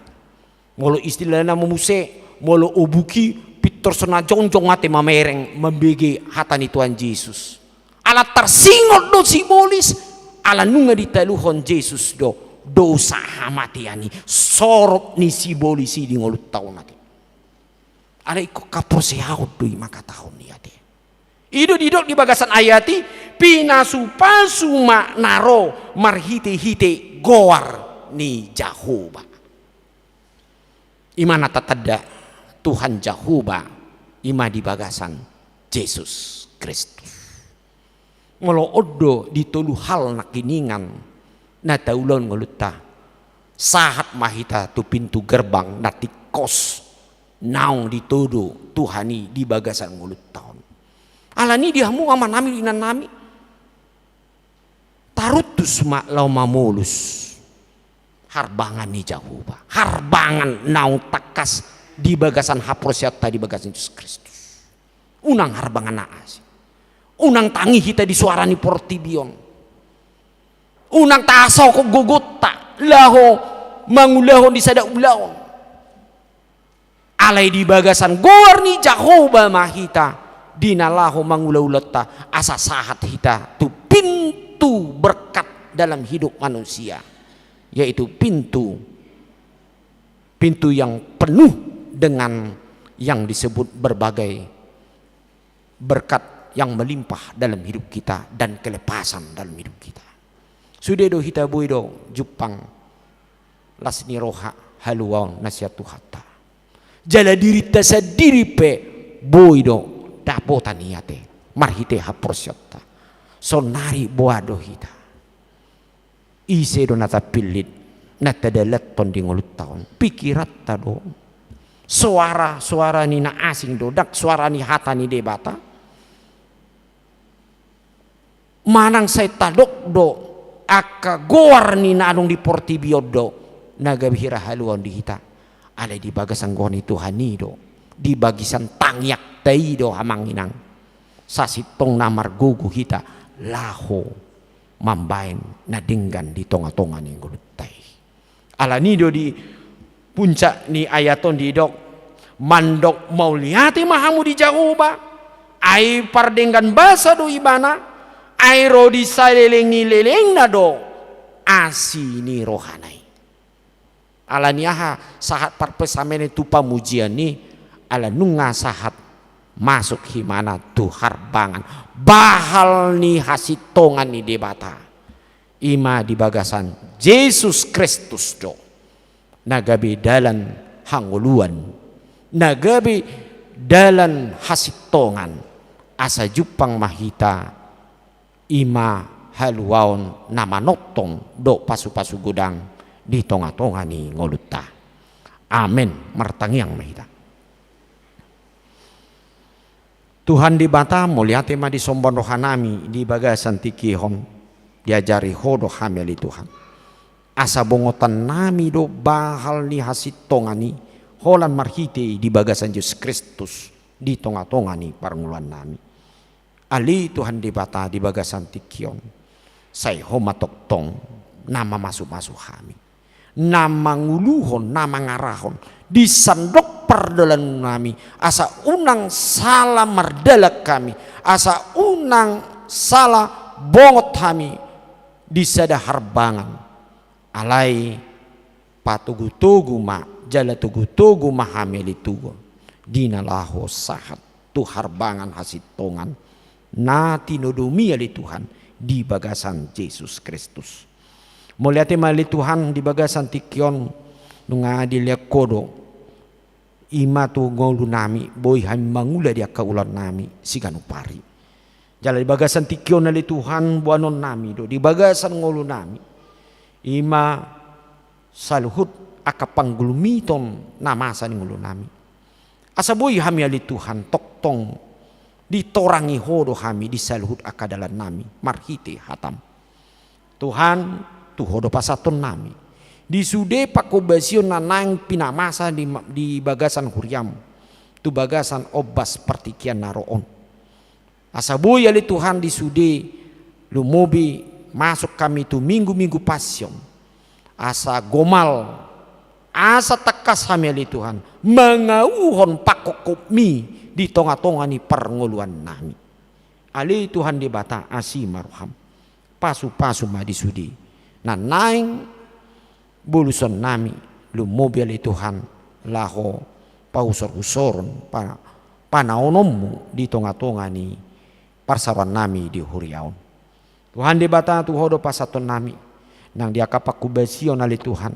Molo istilahna ma muse, molo obuk i pintor songon na jongjong ate mamereng mambege hata ni Tuhan Jesus. Ala tarsingot do sibolis, ala nunga ditaluhon Jesus do dosa hamatean i, sorop ni sibolis i di ngolunta on ate. Ala ingkon haporseaon do i mangkatahon i ate. I do didok di bagasan ayat i, pinasu-pasu ma na ro marhite-hite goar ni Jahowa. I ma na tatanda Tuhan Jahowa, i ma di bagasan Jesus Kristus. Molo on do di tolu hal nangkiningan na taulahon ngolunta, sahat ma hita tu pintu gerbang na tingkos naung ditodo Tuhan i di bagasan ngolunta on. Alani i di hamu amanami, inanami, taruntus ma laho mamolus harbangan ni Jahowa, harbangan naung tangkas di bagasan haporseaonta di bagasan Jesus Kristus. Unang harbangan na asing. Unang tangi hita di soara ni portibi on. Unang tahasohot gogonta laho mangulahon di sada ulaon. Alai di bagasan goar ni Jahowa ma hita di na laho mangula-ulaonta, asa sahat hita tu pintu berkat dalam hidup manusia, yaitu pintu, pintu yang penuh dengan yang disebut berbagai berkat yang melimpah dalam hidup kita dan kelepasan dalam hidup kita. Sude do hita boi do jumpang las ni roha, haluaon na sian Tuhanta. Jala dirinta sandiri pe boi do dapotan i ate marhite haporseaonta. Saonari boha do hita? Ise do na tapillit, na tadalathon di ngolunta on? Pikiranta do. Soara, soara ni na asing do, ndang soara ni hata ni Debata. Manang sai tadok do angka goar ni na adong di portibi on do na gabe hira haluaon di hita. Alai di bagasan goar ni Tuhan i do, di bagasan tangiangta i do, amang inang, sasintongna margogo hita laho mambahen na denggan di tongatonga ni ngolunta i. Alani do di puncak ni ayat on didok, mandok mauliate ma hamu di Jahowa, ai pardenggan basa do Ibana, ai ro di saleleng ni lelengna do asi ni rohana i. Alani aha sahat parpesamen i tu pamujian i? Ala nunga sahat masuk himana tu harbangan, bahal ni hasintongan ni Debata. I ma di bagasan Jesus Kristus do na gabe dalan hangoluan, na gabe dalan hasintongan, asa jumpang ma hita i ma haluaon na manongtong dohot pasupasu godang di tongatonga ni ngolunta. Amen. Martangiang ma hita. Tuhan Debata, mauliate ma disombahon rohanami di bagasan tingki on, diajari Ho do hami ale Tuhan. Asa bongotannami do bahal ni hasintongan i holan marhite di bagasan Jesus Kristus di tongatonga ni parngoluannami. Ale Tuhan Debata, di bagasan tingki on, sai Ho ma tongtong na mamasumasu hami, na manguluhon, na mangarahon, di sandok pardalanannami, asa unang sala mardalan hami, asa unang sala bongot hami di sada harbangan. Alai patogutogu ma jala togutogu ma hami ale Tuhan, di na laho sahat tu harbangan hasintongan na tinodomi ale Tuhan di bagasan Jesus Kristus. Mauliate ma ale Tuhan di bagasan tingki on, nunga dilehon Ho do i ma tu ngolunami, boi hami mangula di angka ulaonnami siganup ari. Jala di bagasan tingki on ale Tuhan, boanonnami do di bagasan ngolunami i ma saluhut angka panggulmiton na masa ni ngolunami. Asa boi hami ale Tuhan tongtong ditorangi Ho do hami di saluhut angka dalannami marhite hatam. Tuhan, tu Ho do pasahatonnami di sude panghobasion na naeng pinamasa di, di bagasan huriam tu bagasan ombas partingkian na ro on. Asa boi ale Tuhan di sude lumobi masuk hami tu minggu-minggu Pasion, asa gomal, asa tangkas hami ale Tuhan mangauhon pangkophopmi di tongatonga ni parngoluannami. Ale Tuhan Debata, asi ma roham. Pasupasu ma di sude na naeng bolusonnami, lumobi ale Tuhan laho pahusorhusoron pa-, panaononmu di tongatonga ni parsaroannami di huria on. Tuhan Debata, tu Ho do pasahatonnami nang di angka panghobasion ale Tuhan,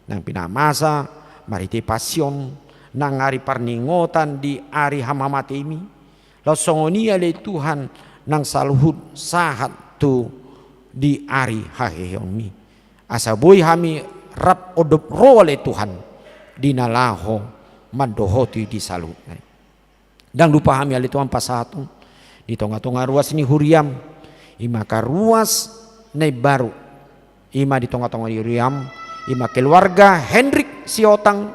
nang pinamasa marhite Pasion, nang ari parningotan di ari hamamateimi, laos songon i ale Tuhan nang saluhut sahat tu di ari haheheonmi. Asa boi hami rap ondop ro ale Tuhan di na laho mandohoti di saluhutna i. Ndang lupa hami ale Tuhan pasahathon di tongatonga ruas ni huriam, i ma angka ruas na imbaru, i ma di tongatonga ni huriam, i ma keluarga Hendrik Siotang,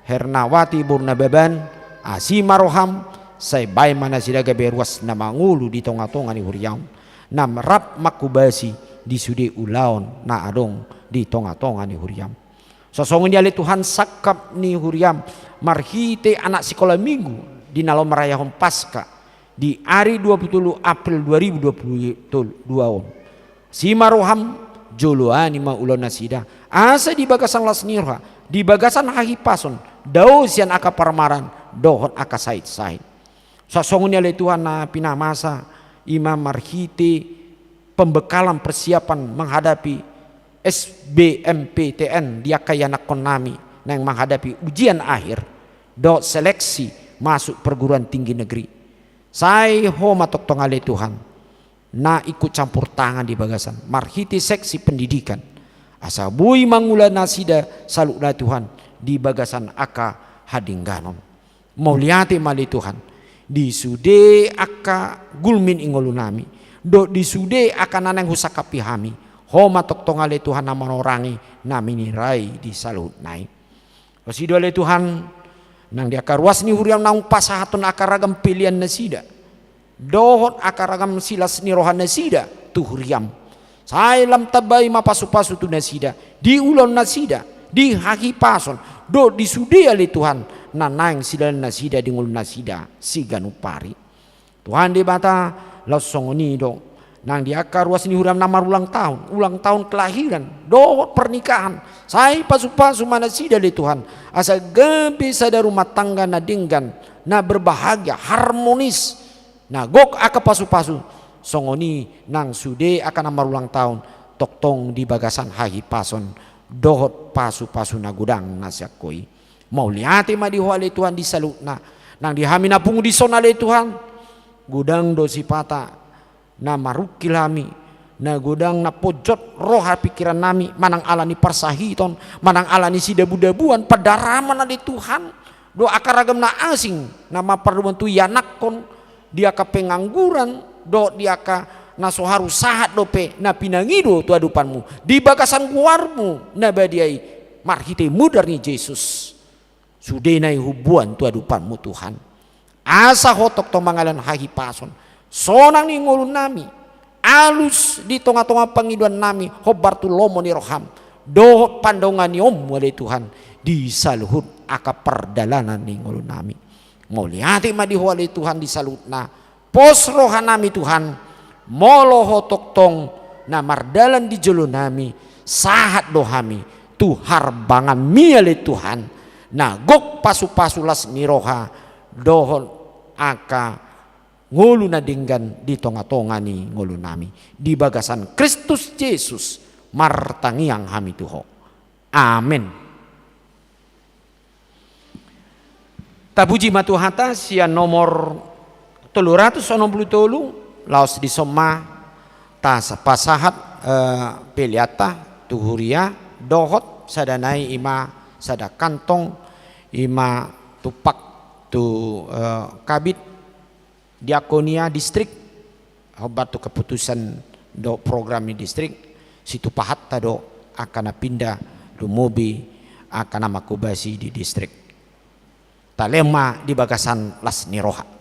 Hernawati boru Nababan, asi ma roham, sai baen ma nasida gabe ruas na mangolu di tongatonga ni huriam, na rap manghobasi di sude ulaon na adong di tongatonga ni huriam. Songon i ale Tuhan sangkap ni huriam marhite anak sikola minggu di na laho marayahon Paska di ari dua pulu tolu April dua ribu dua pulu dua on. Asi ma roham, joloani ma ulaon nasida, asa di bagasan las ni roha, di bagasan hahipason, dao sian angka parmaraan dohot angka saitsait. Songon i ale Tuhan na pinamasa, i ma marhite pembekalan persiapan menghadapi S B M P T N di angka ianakhonnami naeng menghadapi ujian akhir dohot seleksi masuk perguruan tinggi negeri. Sai Ho ma tongtong ale Tuhan na ikut campur tangan di bagasan marhite seksi pendidikan, Asa boi mangula nasida saluhutna Tuhan di bagasan angka hadengganon. Mauliate ma ale Tuhan, di sude angka gulmit ni ngolunami, dohot di sude angka na naeng husangkapi hami, Ho ma tongtong ale Tuhan na manorangi na minirai di saluhutna i. Asa i do ale Tuhan, nang di angka ruas ni huriaM naung pasahathon angka ragam pelean nasida dohot angka ragam silas ni roha nasida tu huriaM. Sai lam tambai ma pasupasu tu nasida, di ulaon nasida, di hahipason, dohot di sude ale Tuhan, na naeng sidalan nasida di ngolu nasida siganup ari. Tuhan Debata, laos songon i do nang di angka ruas ni huriaM na marulang tahun, ulang tahun kelahiran, dohot pernikahan, sai pasupasu ma nasida ale Tuhan, asa gabe sada rumah tangga na denggan, na berbahagia, harmonis, na gok angka pasupasu, songon i nang sude angka na marulang tahun, tongtong di bagasan hahipason, dohot pasupasu na godang na sian Ho i. Mauliate ma di Ho ale Tuhan di saluhutna, nang di hami na pungu dison ale Tuhan, godang do sipata na marungkil hami, na godang na ponjot roha pingkirannami, manang ala ni parsahiton, manang ala ni sidabudabuan, pandaraman ale Tuhan, dohot angka ragam na asing, na mampardomuan tu ianakhon, di angka pengangguran, dohot di angka na so haru sahat dope na pinangido tu adopanMu, di bagasan goarMu na badia i, marhite mudar ni Jesus. Sudena i huboan tu adopanMu Tuhan. Asa Ho tongtong mangalehon hahipason, sonang ni ngolunami, alus di tongatonga pangidoannami, hombar tu lomo ni rohaM, dohot pandaongannami ale Tuhan, di saluhut angka pardalanan ni ngolunami. Mauliate ma di Ho ale Tuhan di saluhutna, pos rohanami Tuhan, molo Ho tongtong na mardalan di jolonami, sahat do hami tu harbanganMi ale Tuhan, na gok pasupasu las ni roha, dohot angka ngolu na denggan di tongatonga ni ngolunami. Di bagasan Kristus Jesus, martangiang hami tu Ho. Amen. Tapuji ma Tuhanta, sian nomor tolu ratus onom pulu tolu, laos dison ma tapasahat, eh, peleanta tu huria, dohot sada nai i ma sada kantong, i ma tumpak tu, eh, Kabid, Diakonia distrik, hombar tu keputusan dohot program ni distrik, situpahanta do angka na pinda, lumobi angka na manghobasi di distrik. Talehon ma di bagasan las ni roha.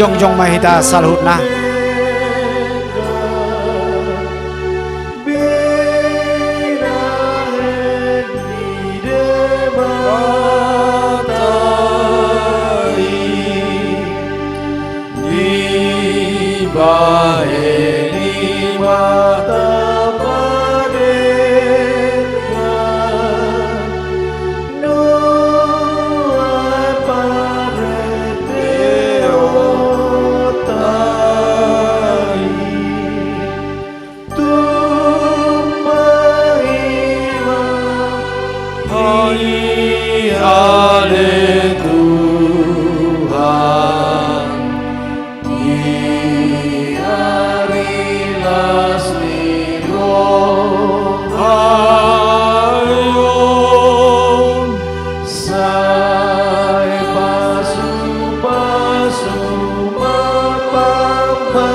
Jongjong ma hita saluhutna. Dibahen i ma tapadenggan nuaeng pardeota i. Tumpak i ma. Ale Tuhan, di ari las ni roham, sai pasupasu ma pambahenan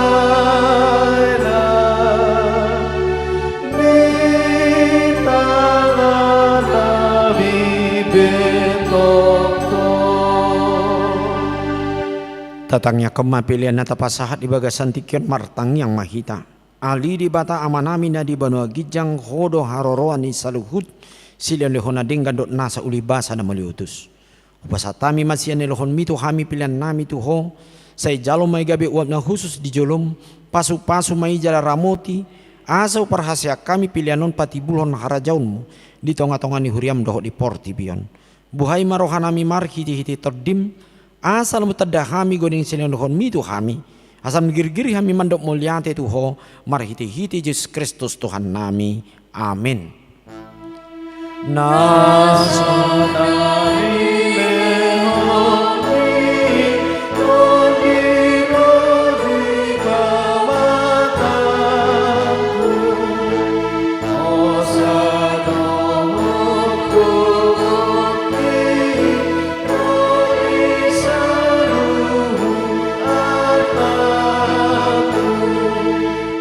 ni tangan na bibitongtong. Tatangiangkon ma pelean na tapasahat di bagasan tingki on. Martangiang ma hita. Ale Debata Amanami na di banua ginjang, Ho do haroroan ni saluhut silehonlehon na denggan dohot nasa ulibasa na mauliutus. Hupasahat hami ma sian nilehonMi tu hami peleannami tu Ho, sai jalo ma i gabe uap na hushus di joloM, pasupasu ma i jala ramoti, asa huparhaseang hami pelean on patibulhon harajaonMu di tongatonga ni huriaM dohot di portibi on. Buhai ma rohanami marhitehite TondiM, asa lam tanda hami godang silehonlehonMi tu hami, asa girgir hami mandok mauliate tu Ho, marhitehite Jesus Kristus Tuhannami. Amen. Na sonari lehon ni Tondi do di pamatangku, hosa dohot gogot ni ro di saluhut artangku.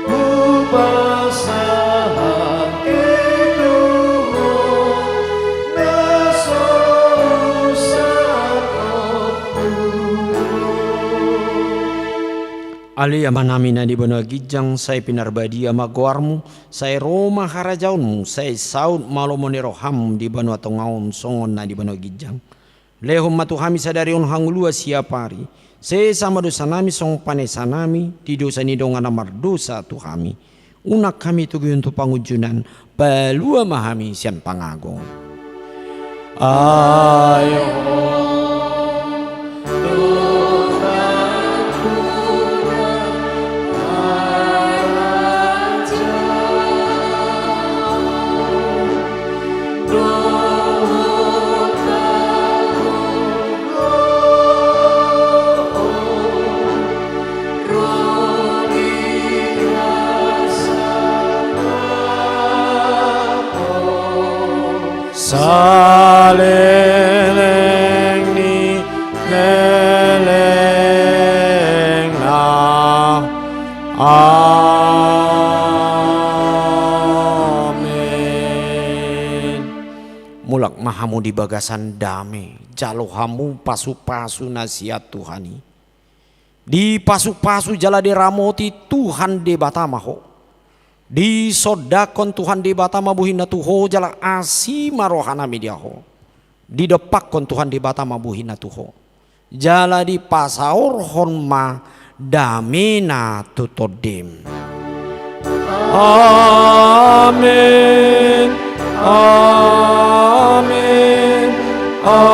Hupasahat i tu Ho na so husahahonku. Ale Amanami na di banua ginjang, sai pinarbadia ma goarMu, sai ro ma harajaonMu, sai saut ma lomo ni rohaM di banua tonga on songon na di banua ginjang. Lehon ma tu hami sadari on hangoluan siapari. Sesa ma dosanami songon panesanami di dosa ni dongan na mardosa tu hami. Unang hami togihon tu pangunjunan, palua ma hami sian pangago. Ai Ho do nampuna harajaon dohot hagogoon ro di hasangapon saleleng ni lelengna. Amen. Mulak ma hamu di bagasan dame, jalo hamu pasupasu na sian Tuhan i. Dipasupasu jala diramoti Tuhan Debata ma ho. Disondangkon Tuhan Debata ma bohina tu ho jala asi ma rohana media ho. Didompakkon Tuhan Debata ma bohina tu ho. Jala dipasaorhon ma damena tu tondim. Amen. Amen. Amen.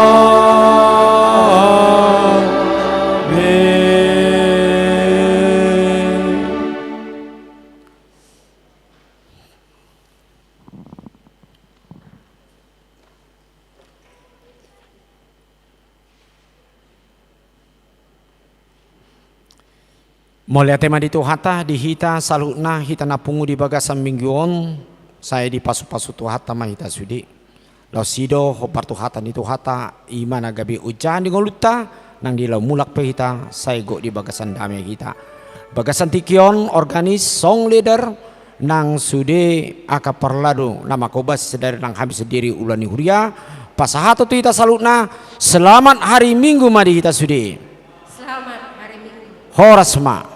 Mauliate ma di Tuhanta, di hita saluhutna, hita na pungu di bagasan minggu on, sai dipasupasu Tuhanta ma hita sude. Laos i do hombar tu hata ni Tuhanta, i ma na gabe ojahan di ngolunta, nang di laho mulak pe hita, sai gok di bagasan dame hita. Bagasan tingki on, organis, song leader, nang sude angka parladu na manghobasi sadari nang hami sandiri ula ni huria, pasahaton tu hita saluhutna, selamat hari Minggu ma di hita sude. Selamat hari Minggu. Horas ma.